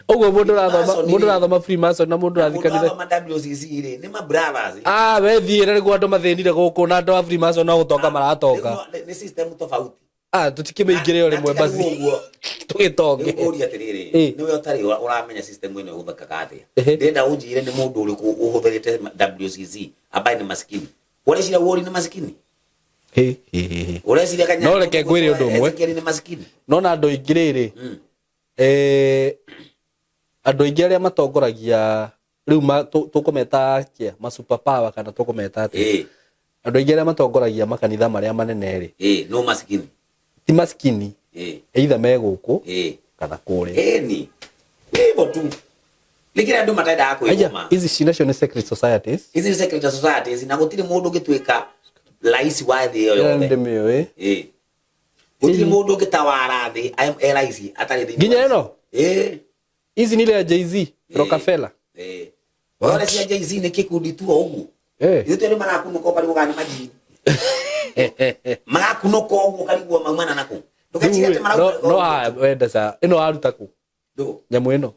Ũguo mũndũ ũrathoma Freemason mũndũ rĩ- ũrathoma Freemason na mũndũ ũrathiĩ Mũndũ kanitha. ũrathoma WCC rĩ nĩ ma brothers. Ah, we thiĩre nĩguo andũ mathĩnire gũkũ na andũ a Freemason no gũtonga maratonga. Rĩu Nĩ system tofauti. Ah, tũtikĩmĩingĩre o rĩmwe Na tiga basi. rĩu ũguo. Tũgĩtonge. Rĩu ngũria atĩrĩrĩ, Ĩ. nĩwe ũtarĩ ũramenya system ĩno ĩhũthĩkaga atĩa. Ehe. Ndĩrenda ũnjĩre nĩ mũndũ ũrĩkũ ũhũthĩrĩte WCC ambaye nĩ maskini. Ũreciria Wori nĩ maskini? Hĩ, hĩ, hĩ, hĩ. Ũreciria Kanyari No reke ngwĩre ũndũ ũmwe. Ezekiel nĩ maskini? Nona andũ aingĩ rĩrĩ andũ aingĩ arĩa matongoragia rĩu tũkũmeta atĩa ma super power kana tũkũmeta atĩa? Ĩ. Andũ aingĩ arĩa matongoragia makanitha marĩa manene rĩ Ĩ, no maskini. ti maskini. Ĩ. Either me gũkũ Ĩ. kana kũrĩa. Ĩni. Hivyo tu. Nĩ kĩrĩa andũ matendaga Aya, kwĩgũma. ici nacio nĩ secret societies. Ici nĩ secret societies na gũtirĩ mũndũ ũngĩtuĩka raisi wa thĩ ĩyo Ĩyo yothe. ndĩmĩũĩ. Ĩ. Gũtirĩ mũndũ ũngĩtawara thĩ e raisi atarĩ thĩinĩ Nginya wa- ĩno? Ĩ. Ici nĩ ile ya Jay-Z, Rockefeller. Ĩ. What? Ore cia Jay-Z nĩ kĩkundi tu o ũguo. Eh. Ithuĩ nĩ marakunũka ũkarigwo kana nĩ majini. Marakunũka ũguo ũkarigwo maumana nakũ. Ndũgecirie atĩ No marauma. no haya wenda ca ĩno waruta kũ? Ndũ. Nyamũ ĩno.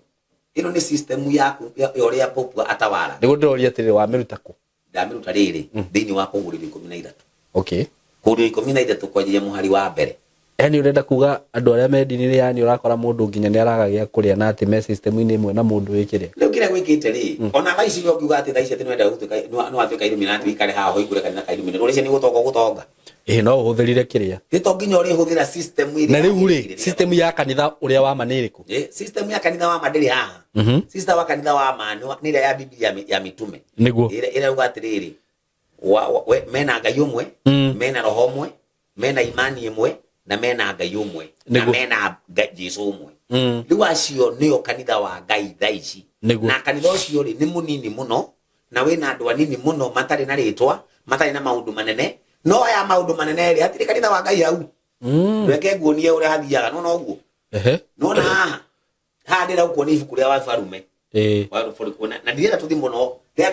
Ĩno nĩ system yaku ya ũrĩa Pope atawara. Nĩguo ndĩroria atĩrĩrĩ wamĩruta kũ? Ndamĩruta rĩrĩ thĩinĩ wa kũgũrĩrio 13. Okay. Kũgũrĩrio 13 kwanjĩrĩria mũhari wa mbere. Yani ũrenda kuga andũ arĩa me ndini-inĩ yani ũrakora mũndũ nginya nĩ araga gĩa kũrĩa na atĩ me system-inĩ ĩmwe na mũndũ wĩkĩre. Rĩu kĩrĩa gwĩkĩte rĩ ona thaa ici we ũngiuga atĩ thaa ici atĩ nĩwenda gũtuĩka nĩ watuĩka Illuminati ũikare haha ũhingũre kanitha ka Illuminati ũreciria nĩ gũtonga ũgũtonga. Ĩĩ no ũhũthĩrire kĩrĩa. Nĩ to nginya ũrĩhũthĩra system ĩrĩa Na rĩu rĩ yagĩrĩire. system ya kanitha ũrĩa wa ma nĩ ĩrĩkũ? Ĩ, system ya kanitha wa ma ndĩrĩ haha. System wa kanitha wa ma nĩ ĩrĩa ya Biblia ya mitume. Nĩguo. Ĩrĩa ĩrauga atĩrĩrĩ mena Ngai ũmwe, mena roho ũmwe, mena imani ĩmwe na mena Ngai ũmwe na Nĩguo. mena Jesu ũmwe. Rĩu acio nĩo kanitha wa Ngai thaa ici. Nĩguo. Na kanitha ũcio rĩ nĩ mũnini mũno na wĩna andũ anini mũno matarĩ na rĩtwa, matarĩ na maũndũ manene. No aya maũndũ manene rĩ hatirĩ kanitha wa Ngai hau. Reke nguonie ũrĩa hathiaga nona ũguo. Ehe. Nona haha. Haha ndĩrakuonia ibuku rĩa Wabarume. Ĩĩ. Na ndirenda tũthiĩ mũno. Rĩrĩa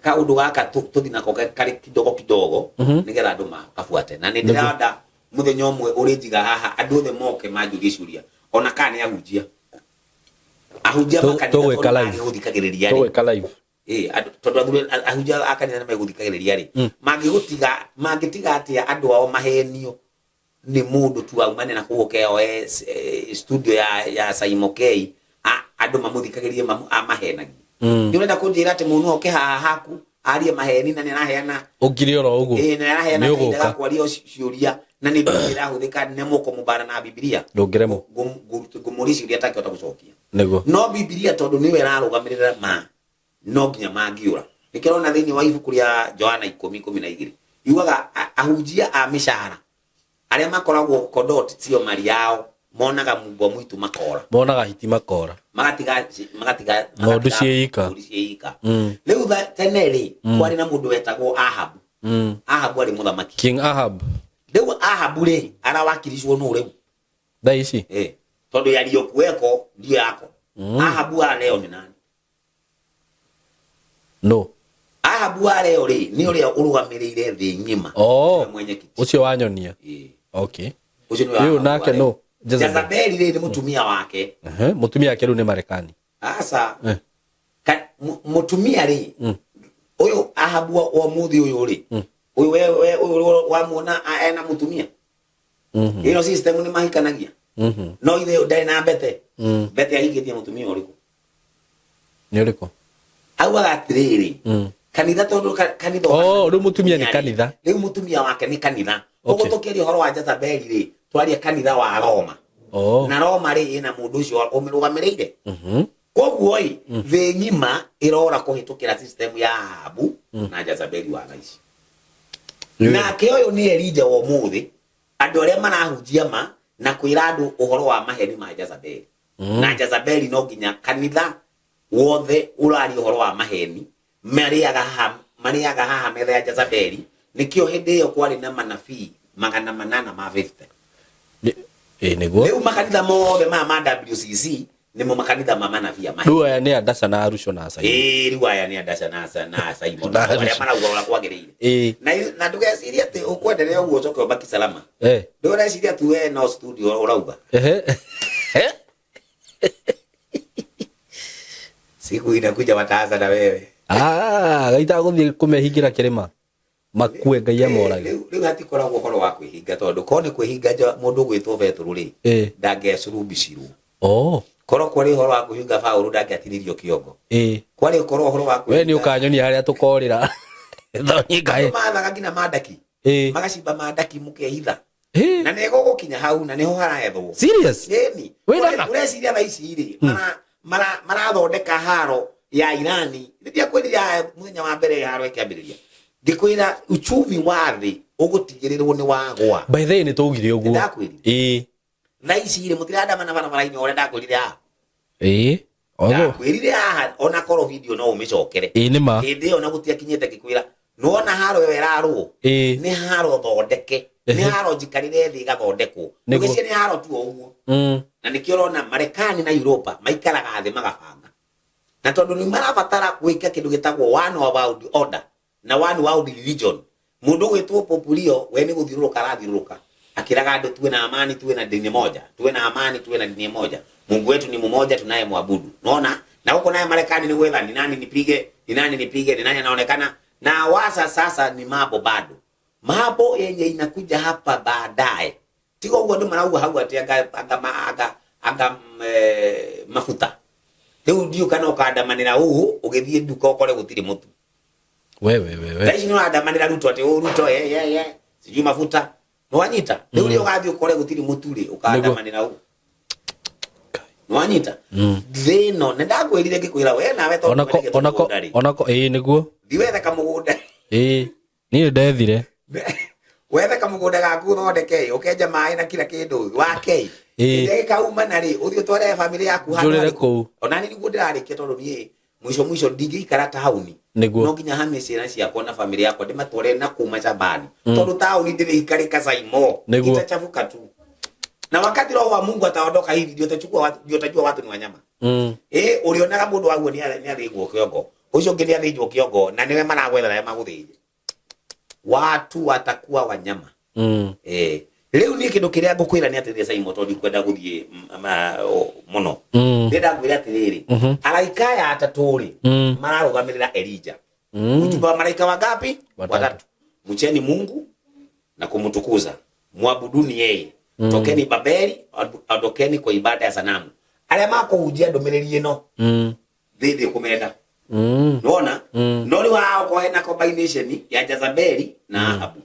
kaũndũ gaka tũthiĩ nako karĩ kidogo kidogo nĩgetha andũ makabuate. Na nĩ ndĩrenda mũthenya ũmwe ũrĩnjiga haha andũ othe moke manjũrie ciũria ona kana nĩ ahunjia. Ahunjia makanitha Tũgwĩka tondũ live. mangĩgũthikagĩrĩria rĩ. Tũgwĩka live. Ĩ, tondũ athuri ahunjia a kanitha nĩ megũthikagĩrĩria rĩ. Mangĩgũtiga mangĩtiga atĩa andũ ao mahenio nĩ mũndũ tu aumane na kũu oke oe studio ya Saimo K andũ mamũthikagĩrĩrie amahenagie. Nĩ ũrenda kũnjĩra atĩ mũndũ oke haha haku arie maheni na nĩ araheana Ũngire oro ũguo. Ĩ, na nĩ araheana Nĩ kahinda ũgũka. ga kwaria ciũria Na nĩ Bibilia ĩrahũthĩka nĩ mũkũmũbana na Bibilia. Ndũngĩremwo. Ngũmũria ciũria atakĩhota gũcokia. Nĩguo. No Bibilia tondũ nĩyo ĩrarũgamĩrĩra ma, no nginya mangĩũra. Nĩkĩo ũrona thĩinĩ wa ibuku rĩa Johana 10:12 yugaga ahunjia a mĩcara arĩa makoragwo kodot sio mali yao monaga mbwa mwitu makora. Monaga hiti makora. Magatiga magatiga Ng'ondu ciĩ ika. Ng'ondu ciĩ ika. Rĩu tene rĩ, kwarĩ na mũndũ wetagwo Ahabu. Ahabu arĩ mũthamaki. King Ahab. Rĩu Ahabu rĩ, arawakiricwo nũ rĩu? Thaa ici? Tondũ yaliyokuweko ndio yako. Ahabu wa leo ni nani? No. Ahabu wa leo rĩ, nĩ ũrĩa ũrũgamĩrĩire thĩ ng'ima. Oh. Nĩwe mwenyekiti. Ũcio wanyonia. Okay. Ũcio nĩwe Rĩu Ahabu nake wa leo. no. Jezebel. Jezebeli rĩ, nĩ mũtumia wake. Mũtumia wake rĩu nĩ Marekani. Aca. Mũtumia rĩ, ũyũ Ahabu wa mũthĩ ũyũ rĩ, ũyũ we, we, ũyũ wamuona ena mũtumia. Ĩno system nĩ mahikanagia. No ithe ndarĩ na mbete. Mbete ahikĩtie mũtumia ũrĩkũ? Nĩ ũrĩkũ? Augaga atĩrĩrĩ, kanitha tondũ kanitha Oh, rĩu mũtumia nĩ kanitha. Rĩu mũtumia wake nĩ kanitha. Okay. Koguo tũkĩaria ũhoro wa Jezebeli rĩ, twaria kanitha wa Roma. Oh. Na Roma rĩ, ĩna mũndũ ũcio ũmĩrũgamĩrĩire. Koguo ĩ, thĩ ng'ima ĩrora kũhĩtũkĩra system ya Ahabu na Jezebeli wa thaa ici. Nake ũyũ nĩ Elija wa ũmũthĩ, andũ arĩa marahunjia ma na kwĩra andũ ũhoro wa maheni ma Jezebeli. Na Jezebeli no nginya kanitha wothe ũraria ũhoro wa maheni, marĩaga haha metha ya Jezebeli. Nĩkĩo hĩndĩ ĩyo kwarĩ na manabii magana manana ma 50. Nĩguo. Rĩu makanitha mothe maya ma WCC nĩmo makanitha ma manabii a maheni. Rĩu aya nĩ Adasa na Arusho na Simon. Rĩu aya nĩ Adasa na Simon. Na Arusho. Arĩa marauga ũrĩa kwagĩrĩire. Na ndũgecirie atĩ ũkwenderea ũguo ũcoke ũbaki salama. Ndũreciria atĩ we no studio ũrauga. Siku inakuja wataanza na wewe. Gaita gũthiĩ kũmehingĩra kĩrĩma. Makue Ngai amorage. Rĩu hatikoragwo ũhoro wa kwĩhinga tondũ korwo nĩ kwĩhinga mũndũ ũgwĩtwo Betũrũ rĩ, ndangĩacurubicirwo. Korwo kwarĩ ũhoro wa kwĩhinga Paũlũ ndangĩatinirio kĩongo. Kwarĩ korwo ũhoro wa We nĩ kwĩhinga ũkanyonia harĩa tũkorĩra. Thoni Ngai. Andũ mathaga nginya mandaki. Magacimba mandaki mũkehitha. Na nĩ gũgũkinya hau na nĩho haraethwo. Serious? Ĩni. Wĩ na Ũreciria thaa ici rĩ, marathondeka haro ya Irani. Rĩrĩa kwĩrire mũthenya wa mbere haro ĩkĩambĩrĩria. Ngĩkwĩra uchumi wa thĩ ũgũtigĩrĩrwo nĩ wagwa. By the way, nĩ twaugire ũguo. Nĩndakwĩrire. Thaa ici rĩ, mũtirandamana barabara-inĩ ũrĩa ndakwĩrire haha. Ogo. Ndakwĩrire haha, ona korwo video no ũmĩcokere. Nĩ ma. Hĩndĩ ĩyo na gũtiakinyĩte ngĩkwĩra, nĩwona haro ĩyo ĩrarũo? Nĩ haro thondeke. Nĩ haro njikarĩre thĩ ĩgathondekwo. Nĩguo. Ndũgĩcie nĩ haro tu o ũguo. Na nĩkĩo ũrona Marekani na Europa maikaraga thĩ magabanga. Na tondũ nĩ marabatara gwĩka kĩndũ gĩtagwo one world order na one world religion. Mũndũ ũgwĩtwo Pope Leo, we nĩ gũthiũrũrũka arathiũrũrũka. Akĩraga andũ tuwe na amani, tuwe na dini moja, tuwe na amani, tuwe na dini moja. Mungu wetu ni mmoja tunayemwabudu. Unaona? Na huko naye Marekani ni gwetha, ni nani nipige, ni nani nipige, ni nani anaonekana. Na wasa sasa ni mambo bado. Mambo yenye inakuja hapa baadaye. Tigo huo ndo marauga hau ati anga mafuta. Rĩu ndiũ kana ũkandamanĩra ũũ, ũgĩthiĩ nduka ũkore gũtirĩ mũtu. We, we, we, we. Thaa ici nĩ ũrandamanĩra Ruto atĩ, Ũũ Ruto, ye, ye, ye, sijui mafuta. Nĩwanyita? Rĩu rĩ ũgathiĩ ũkore gũtirĩ mũtu rĩ, ũkandamanĩra ũũ. Nĩwanyita? Thĩ ĩno, nĩ ndakwĩrire ngĩkwĩra, we nawe tondũ wendete mũgũnda rĩ. Onako, ĩĩ, nĩguo. Thiĩ wethe kamũgũnda. Ĩĩ, niĩ ndethire. Wethe kamũgũnda gaku ũthondeke, ũkenja maĩ na kila kĩndũ, wake. Ĩĩ. Hĩndĩ ĩrĩa gĩkaumana rĩ, ũthiĩ ũtware bamĩrĩ yaku handũ Njũrĩre harĩkũ. kũu. Ona niĩ nĩguo ndĩrarĩkia tondũ niĩ mũico mũico ndingĩikara taũni. Nĩguo. No nginya hamie ciana ciakwa na bamĩrĩ yakwa ndĩmatware na kũu macambani. Tondũ taũni ndĩrĩikarĩka Saimo. Nĩguo. Itachafuka tu. Na wakati roho wa Mungu ataondoka hivi ndio utachukua watu, ndio utajua watu ni wanyama. Ulionaga mundu waguo ni athĩnjwo kĩongo. Ũcio ũngĩ nĩ athĩnjwo kĩongo na nĩwe maragwetha arĩa magũthĩnja. Watu watakuwa wanyama. Rĩu niĩ kĩndũ kĩrĩa ngũkwĩra nĩ atĩrĩrĩ Simon, tondũ ndikwenda gũthiĩ mũno. Ndĩrenda ngwĩre atĩrĩrĩ, araika aya atatũ rĩ, mararũgamĩrĩra Elijah. Ujumbe wa malaika wangapi? Watatu. Watatu. Mcheni Mungu na kumtukuza, muabuduni yeye. Tokeni Babeli, ondokeni kwa ibada ya sanamu. Arĩa makũhunjia ndũmĩrĩri ĩno, thĩ ndĩkũmenda. Nĩwona? No rĩu haha okorwo hena combination ya Jezebeli na Ahabu,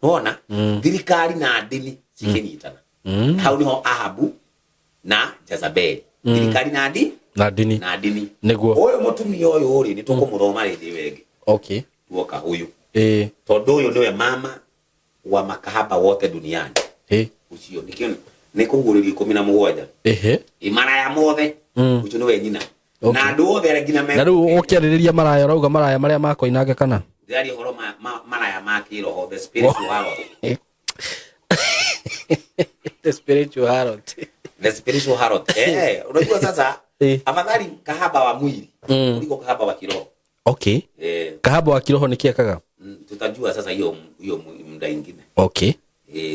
nĩwona, thirikari na ndini cikĩnyitana, hau niho Ahabu na Jezebeli, thirikari na ndi na ndini. Na ndini. Nĩguo. Ũyũ mũtumia ũyũ rĩ, nĩ tũkũmũthoma rĩndĩ ĩyo ĩngĩ. Tuoka ũyũ, tondũ ũyũ nĩwe mama wa makahaba wote duniani. Ũcio nĩkĩo nĩ kũguũrĩrio 17. Maraya mothe, ũcio nĩwe nyina na andũ othe arĩa nginya Na rĩu ũkĩarĩrĩria maraya, ũrauga maraya marĩa makoinange kana? Ndĩraria ũhoro maraya ma kĩroho, the spiritual harlot. The spiritual harlot. The spiritual harlot, unajua sasa, afadhali kahaba wa mwili kuliko kahaba wa kiroho. Kahaba wa kiroho nĩ kĩekaga? Tutajua sasa hiyo hiyo muda ingine.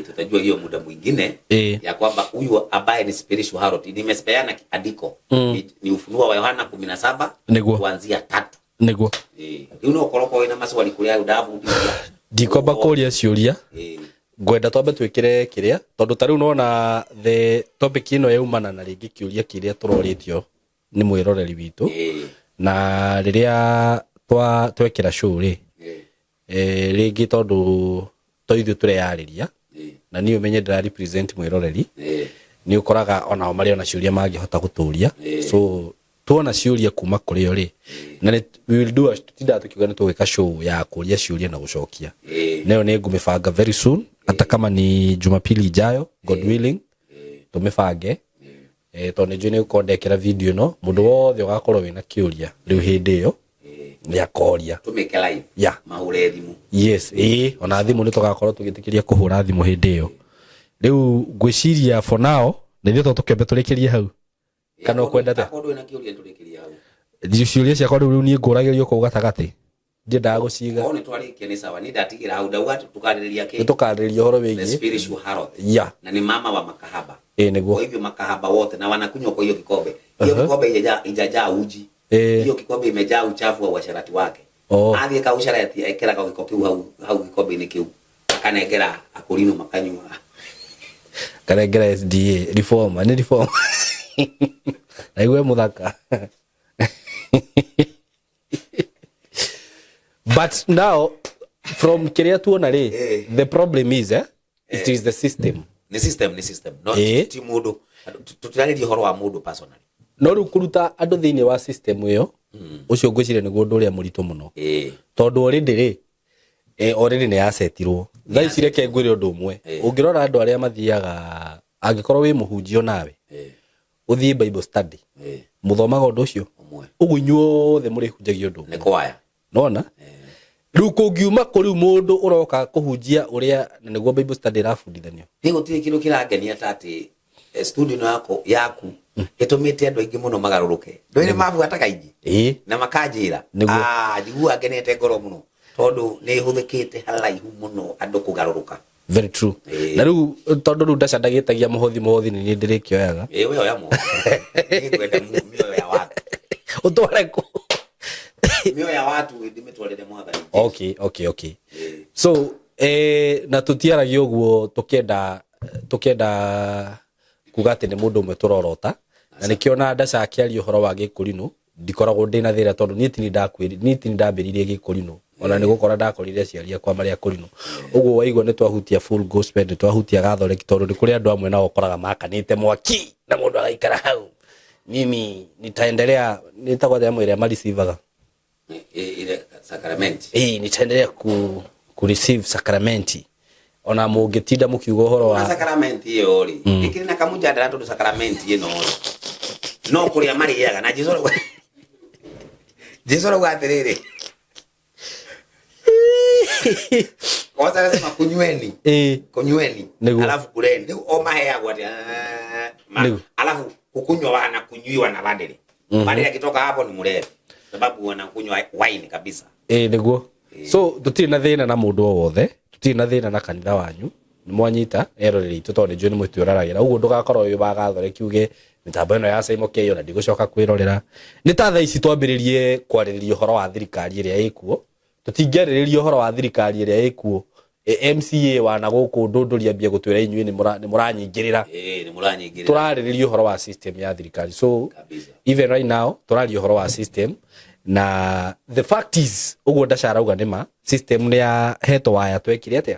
Tutajua hiyo muda mwingine ya kwamba huyu ambaye ni spiritual harlot, nimespeana andiko, ni Ufunuo wa Yohana 17 kuanzia 3. Rĩu no ũkorwo wĩna maswali kũrĩa ndabundithia. Ndikwamba kũria ciũria. Ngwenda twambe twĩkĩre kĩrĩa, tondũ ta rĩu nona the topic ĩno yaumana na rĩngĩ kĩũria kĩrĩa tũrorĩtio nĩ mwĩroreri witũ. Na rĩrĩa twekĩra show rĩ, rĩngĩ tondũ to ithuĩ tũreyarĩria, na niĩ ũmenye ndĩra represent mwĩroreri, nĩ ũkoraga onao marĩ ona ciũria mangĩhota gũtũria. So tuona ciũria kuma kũrĩ o rĩ, na we will do a, tũtindaga tũkiuga nĩ tũgwĩka show ya kũria ciũria na gũcokia. Nayo nĩ ngũmĩbanga very soon, hata kama ni Jumapili ijayo, God willing, tũmĩbange. Tondũ nĩ njũĩ nĩ gũkorwo ndekĩra video ĩno, mũndũ wothe ũgakorwo wĩna kĩũria rĩu hĩndĩ ĩyo nĩ akoria. Tũmĩke live. Mahũre thimũ. Yes, ona thimũ nĩ tũgakorwo tũgĩtĩkĩria kũhũra thimũ hĩndĩ ĩyo. Rĩu ngwĩciria for now nĩ ithuĩ tũkĩambe tũrĩkĩrie hau. Kana ũkwenda atĩa? Akorwo ndũrĩ na kĩũria tũrĩkĩrie hau. Ciũria ciakwa rĩu niĩ ngũragĩrio kũu gatagatĩ, ndiendaga gũciga. Korwo nĩ twarĩkia nĩ sawa, niĩ ndatigĩra hau, ndauga tũkarĩrĩria kĩ? Nĩ tũkarĩrĩria ũhoro The wĩgiĩ spiritual harlot. Na ni mama wa makahaba. Nĩguo. Kwa hivyo makahaba wote na wanakunywa kwa hiyo kikombe. Hiyo kikombe ijajaa uji. Hiyo kikombe imejaa uchafu wa uasherati wake. Athiĩ ka uasherati ekĩraga gĩko kĩu hau gĩkombe-inĩ kĩu. Akanengera akũrinũ makanyua. Kanengera SDA reformer, nĩ reformer. Na igue mũthaka. But now from kĩrĩa tuona rĩ, the problem is, it is the system. Nĩ system, nĩ system. No, ti mũndũ. Tũtirarĩria ũhoro wa mũndũ personally. No rĩu kũruta andũ thĩinĩ wa system ĩyo, ũcio ngwĩciria nĩguo ũndũ ũrĩa mũritũ mũno. Tondũ already rĩ, already nĩ yacetirwo. Thaa ici reke ngwĩre ũndũ ũmwe. Ũngĩrora andũ arĩa mathiaga, angĩkorwo wĩ mũhunjia nawe, ũthiĩ Bible study, mũthomaga ũndũ ũcio? Ũmwe. Ũguo inyuothe mũrĩhunjagia ũndũ ũmwe. Nĩ kwaya. Nona? Rĩu kũngiuma kũrĩ mũndũ ũroka kũhunjia ũrĩa, na nĩguo Bible study ĩrabundithanio. Niĩ gũtirĩ kĩndũ kĩrangenia ta atĩ, studio ĩno yaku ĩtũmĩte andũ aingĩ mũno magarũrũke. Ndũĩ nĩ mabuata kaingĩ? Na makanjĩra. Njiguaga ngenete ngoro mũno tondũ nĩ ĩhũthĩkĩte haraihu mũno andũ kũgarũrũka. Very true. Na rĩu tondũ rĩu ndaca ndagĩtagia mũhothi, mũhothi nĩ niĩ ndĩrĩkĩoyaga. We oya mũhothi. Niĩ ngwenda mĩoyo ya watu. Ũtware kũ? Mĩoyo ya watu ndĩmĩtwarĩre Mwathani. So, na tũtiaragia ũguo tũkĩenda kuga atĩ nĩ mũndũ ũmwe tũrorota. Na nĩkĩo na ndaca akĩaria ũhoro wa gĩkũrinũ, ndikoragwo ndĩna thĩna tondũ niĩ ti niĩ niĩ ti niĩ ndambĩrĩirie gĩkũrinũ. Ona nĩ gũkora ndakorire aciari akwa marĩ akũrinũ. Ũguo waigua nĩ twahutia full gospel, nĩ twahutia Catholic, tondũ nĩ kũrĩ andũ amwe nao ũkoraga makanĩte mwaki na mũndũ agaikara hau. Mimi nitaendelea, nĩtagwo atĩa mwĩrĩ mareceivaga? Ile sakramenti. Nitaendelea ku receive sakramenti. Ona mũngĩtinda mũkiuga ũhoro wa Na sakramenti ĩyo rĩ, ĩkĩrĩ na kamũjadala tondũ sakramenti ĩno rĩ, no kũrĩa marĩaga na Jesũ arauga, Jesũ arauga atĩrĩrĩ, kwanza anasema kunyweni. Kunyweni. Nĩguo. Alafu kuleni. Rĩu o maheagwo atĩ, Nĩguo. alafu kukunywa wana kunywiwa na badere. Badere akitoka hapo ni mlevi. Sababu wanakunywa wine kabisa. Nĩguo. So tũtirĩ na thĩna na mũndũ o wothe, tũtirĩ na thĩna na kanitha wanyu. Nĩ mwanyita eroreri itũ tondũ nĩ njũĩ nĩ mũtwĩroragĩra. Ũguo ndũgakorwo wĩ wa Gathoreki uge mĩtambo ĩno ya Simon K ona ndigũcoka kwĩrorera. Nĩ ta thaa ici twambĩrĩrie kwarĩrĩria ũhoro wa thirikari ĩrĩa ĩkuo. Tũtingĩarĩrĩria ũhoro wa thirikari ĩrĩa ĩkuo. MCA wa na gũkũ Ndũndũri ambie gũtwĩra inyuĩ nĩ mũranyingĩrĩra. Nĩ mũranyingĩrĩra. Tũrarĩrĩria ũhoro wa system ya thirikari. So, Kabisa. even right now, tũraria ũhoro wa system. Na the fact is, ũguo ndacarauga nĩ ma system nĩ ya hetwo waya twekire atĩa,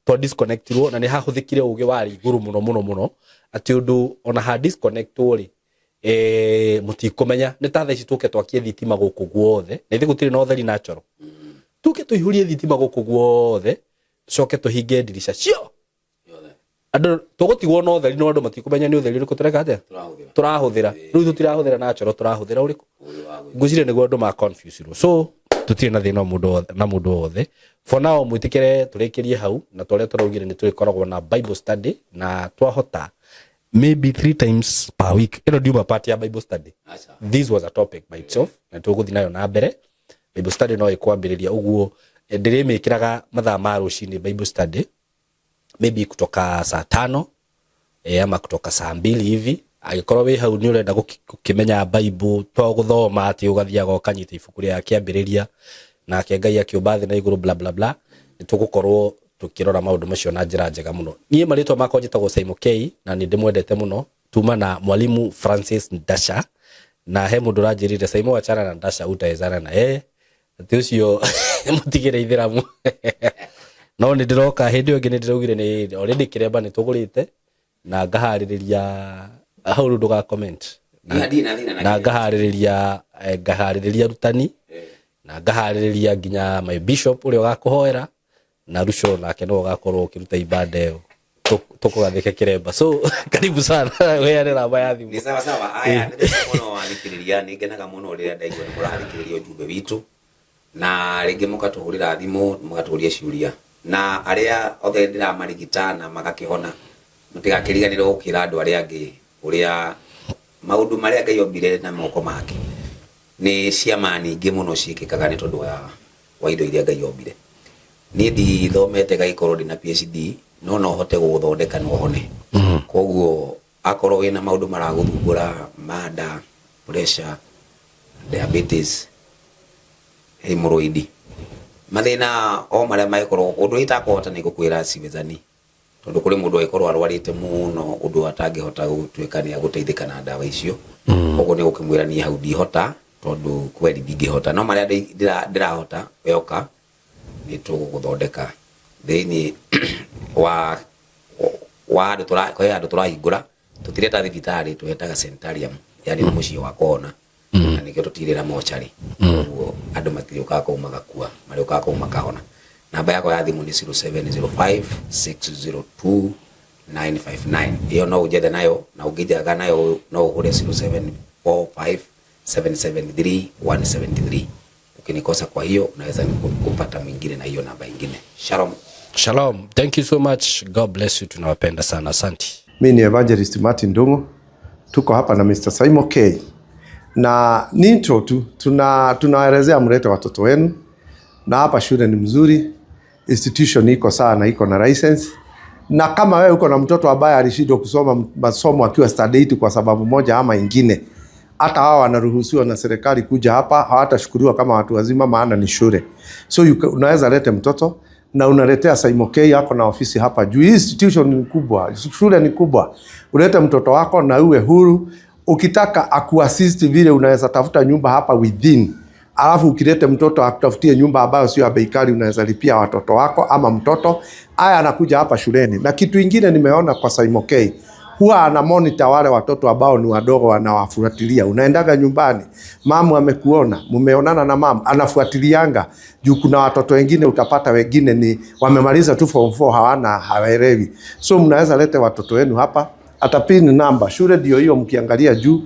twa disconnectirwo, na nĩ hahũthĩkire ũgĩ warĩ igũrũ mũno mũno mũno, atĩ ũndũ ona ha disconnectwo rĩ, mũtikũmenya. Nĩ ta thaa ici tũke twakie thitima gũkũ guothe, na ithuĩ gũtirĩ na ũtheri natural, tuke tũihũrie thitima gũkũ guothe, tũcoke tũhinge ndirica cio, andũ tũgũtigwo na ũtheri, no andũ matikũmenya nĩ ũtheri ũrĩkũ tũreka atĩa, tũrahũthĩra. Rĩu tũtirahũthĩra natural, tũrahũthĩra ũrĩkũ? Ngwĩciria nĩguo andũ ma confuse. So tũtirĩ na thĩna mũndũ wothe na mũndũ wothe. For now, mwĩtĩkĩre tũrĩkĩrie hau, na tũrĩa tũraugire nĩ tũrĩkoragwo na Bible study, na twahota maybe three times per week. Ĩno ndiuma part ya Bible study. This was a topic by itself, na tũgũthiĩ nayo na mbere. Bible study no ĩkwambĩrĩria ũguo, ndĩrĩmĩkĩraga mathaa ma rũcinĩ Bible study, maybe kutoka saa 5 ama kutoka saa 2 hivi. Angĩkorwo wĩ hau nĩ ũrenda gũkĩmenya Bible, to gũthoma atĩ ũgathiaga ũkanyita ibuku rĩa Kĩambĩrĩria, nake Ngai akĩũmba thĩ na igũrũ, bla bla bla. Nĩ tũgũkorwo tũkĩrora maũndũ macio na njĩra njega mũno. Niĩ marĩtwa makwa njĩtagwo Simon K, na nĩ ndĩmwendete mũno. Tuma na mwalimu Francis Ndasha, na he mũndũ ũranjĩrire, "Simon, achana na Ndasha, utawezana na yeye." Atĩ ũcio mũtigĩre ithĩramu. No nĩ ndĩroka hĩndĩ ĩyo ĩngĩ, nĩ ndĩraugire nĩ already kĩremba nĩ tũgũrĩte na ngaharĩrĩria hau. Rĩu ndũga comment. Ndirĩ na thĩna na Na kĩremba. Ngaharĩrĩria arutani, na ngaharĩrĩria nginya my bishop ũrĩa ũgakũhoera, na Ruco nake nĩwe ũgakorwo ũkĩruta ibanda ĩyo, tũkũgathĩke kĩremba. So karibu sana, wĩane namba ya thimũ. Nĩ sawa sawa. Aya, nĩ thengia mũno wathikĩrĩria. Nĩ ngenaga mũno rĩrĩa ndaigua nĩ mũrathikĩrĩria ũjumbe witũ, na rĩngĩ mũkatũhũrĩra thimũ, mũgatũria ciũria, na arĩa othe ndĩramarigita na magakĩhona, mũtigakĩriganĩrwo gũkĩra andũ arĩa angĩ ũrĩa maũndũ marĩa Ngai ombire na moko make. Nĩ ciama nyingĩ mũno ciĩkĩkaga nĩ tondũ wa indo iria Ngai ombire. Niĩ ndithomete gagĩkorwo ndĩna PhD, no no hote gũgũthondeka na ũhone. Koguo akorwo wĩna maũndũ maragũthumbũra ma nda, pressure, diabetes, hemorrhoid, mathĩna o marĩa mangĩkorwo, ũndũ ũrĩa itakũhota nĩ gũkwĩra siwezani, tondũ kũrĩ mũndũ angĩkorwo arwarĩte mũno ũndũ atangĩhota gũtuĩka nĩ agũteithĩka na ndawa icio. Koguo nĩ gũkĩmwĩra niĩ hau ndihota, tondũ kweli ndingĩhota, no marĩa ndĩrahota, weoka nĩ tũgũgũthondeka. Thĩinĩ wa andũ tũra kwĩ andũ tũrahingũra, tũtireta thibitarĩ, tũhetaga sanitarium, yani nĩ mũciĩ wa kũhona, na nĩkĩo tũtirĩra mocarĩ. Koguo andũ matirĩũkaga kũu magakua, marĩũkaga kũu makahona. Namba yakwa ya thimũ nĩ 0705 602 959. Ĩyo no ũnjethe nayo, na ũngĩnjaga nayo no ũhũre 0745 773 173. Ukinikosa kwa hiyo, unaweza kupata mwingine na hiyo namba ingine. Shalom. Shalom, thank you so much, God bless you, tunawapenda sana, asanti. Mi ni Evangelist Martin Ndung'u, tuko hapa na Mr. Simon K, na ni intro tu, tunaelezea mlete watoto wenu, na hapa shule ni mzuri, institution iko sawa na iko na license. Na kama wewe uko na mtoto ambaye alishindwa kusoma masomo akiwa standard 8 kwa sababu moja ama ingine, hata hao wanaruhusiwa na serikali kuja hapa, hawatashukuriwa kama watu wazima, maana ni shule. So unaweza lete mtoto na unaletea Simon K yako na ofisi hapa juu. Hii institution ni kubwa, shule ni kubwa. Ulete mtoto wako na uwe huru. Ukitaka akuassist vile, unaweza tafuta nyumba hapa within, alafu ukilete mtoto akutafutie nyumba ambayo sio ya bei kali, unaweza lipia watoto wako ama mtoto aya anakuja hapa shuleni. Na kitu ingine nimeona kwa Simon K, huwa ana monitor wale watoto ambao ni wadogo, anawafuatilia. Unaendaga nyumbani, mamu amekuona, mumeonana na mamu, anafuatilianga juu kuna watoto wengine utapata wengine ni wamemaliza tu form 4, hawana, hawaelewi. So mnaweza lete watoto wenu hapa, hata pin namba shule ndio hiyo, mkiangalia juu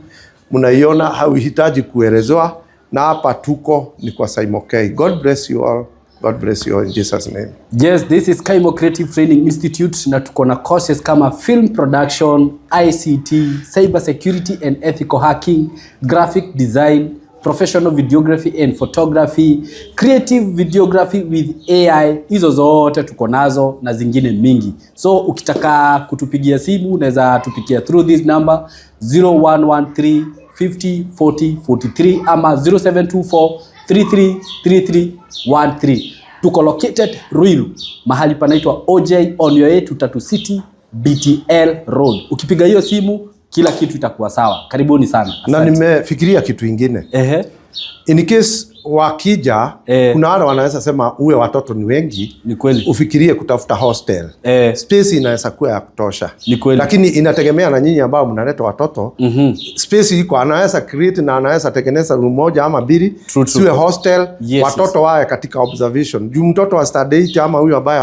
mnaiona, hauhitaji kuelezewa. Na hapa tuko ni kwa Simon K. God bless you all. God bless you all in Jesus' name. Yes, this is Kaimo Creative Training Institute, na tuko na courses kama film production, ICT, cyber security and ethical hacking, graphic design, professional videography and photography, creative videography with AI. Hizo zote tuko nazo na zingine mingi. So ukitaka kutupigia simu, unaweza tupigia through this number, 0113 50 40 43 ama 0724 333313. Tuko located Ruiru, mahali panaitwa OJ, on your way to Tatu City BTL Road. Ukipiga hiyo simu, kila kitu itakuwa sawa. Karibuni sana. Na Asante. Nimefikiria kitu ingine. In case wakija, kuna wale wanaweza sema uwe watoto ni wengi, Ni kweli. Ufikirie kutafuta hostel. Space inaweza kuwa ya kutosha. Ni kweli. Lakini inategemea na nyinyi ambao mnaleta watoto. Space iko, anaweza create na anaweza tengeneza room moja ama mbili, True, true. siwe hostel, watoto wawe katika observation. Juu mtoto wa standard 8 ama huyu ambaye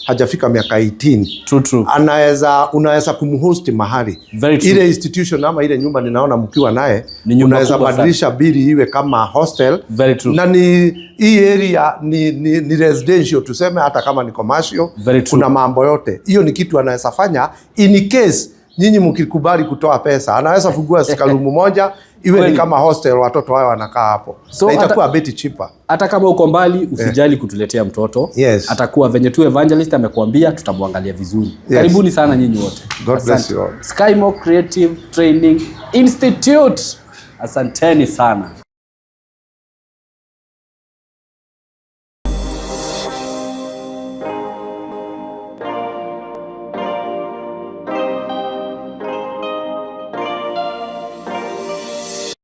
hajafika miaka 18, True, true. anaweza unaweza kumhost mahali. Very true. Ile institution ama ile nyumba ninaona mkiwa naye, Ni nyumba unaweza kubwa sana. badilisha bili iwe kama hostel. Very true. Na ni hii area ni residential tuseme, hata kama ni commercial. Very true. Kuna mambo yote hiyo, ni kitu anaweza fanya in case nyinyi mkikubali kutoa pesa, anaweza fungua ka room moja iwe Kweli. ni kama hostel, watoto wao wanakaa hapo So na itakuwa bit cheaper. Hata kama uko mbali, usijali kutuletea mtoto. Atakuwa venye tu evangelist amekuambia, tutamwangalia vizuri. Karibuni sana nyinyi wote. God bless Asante. you all. Skymo Creative Training Institute, asanteni sana.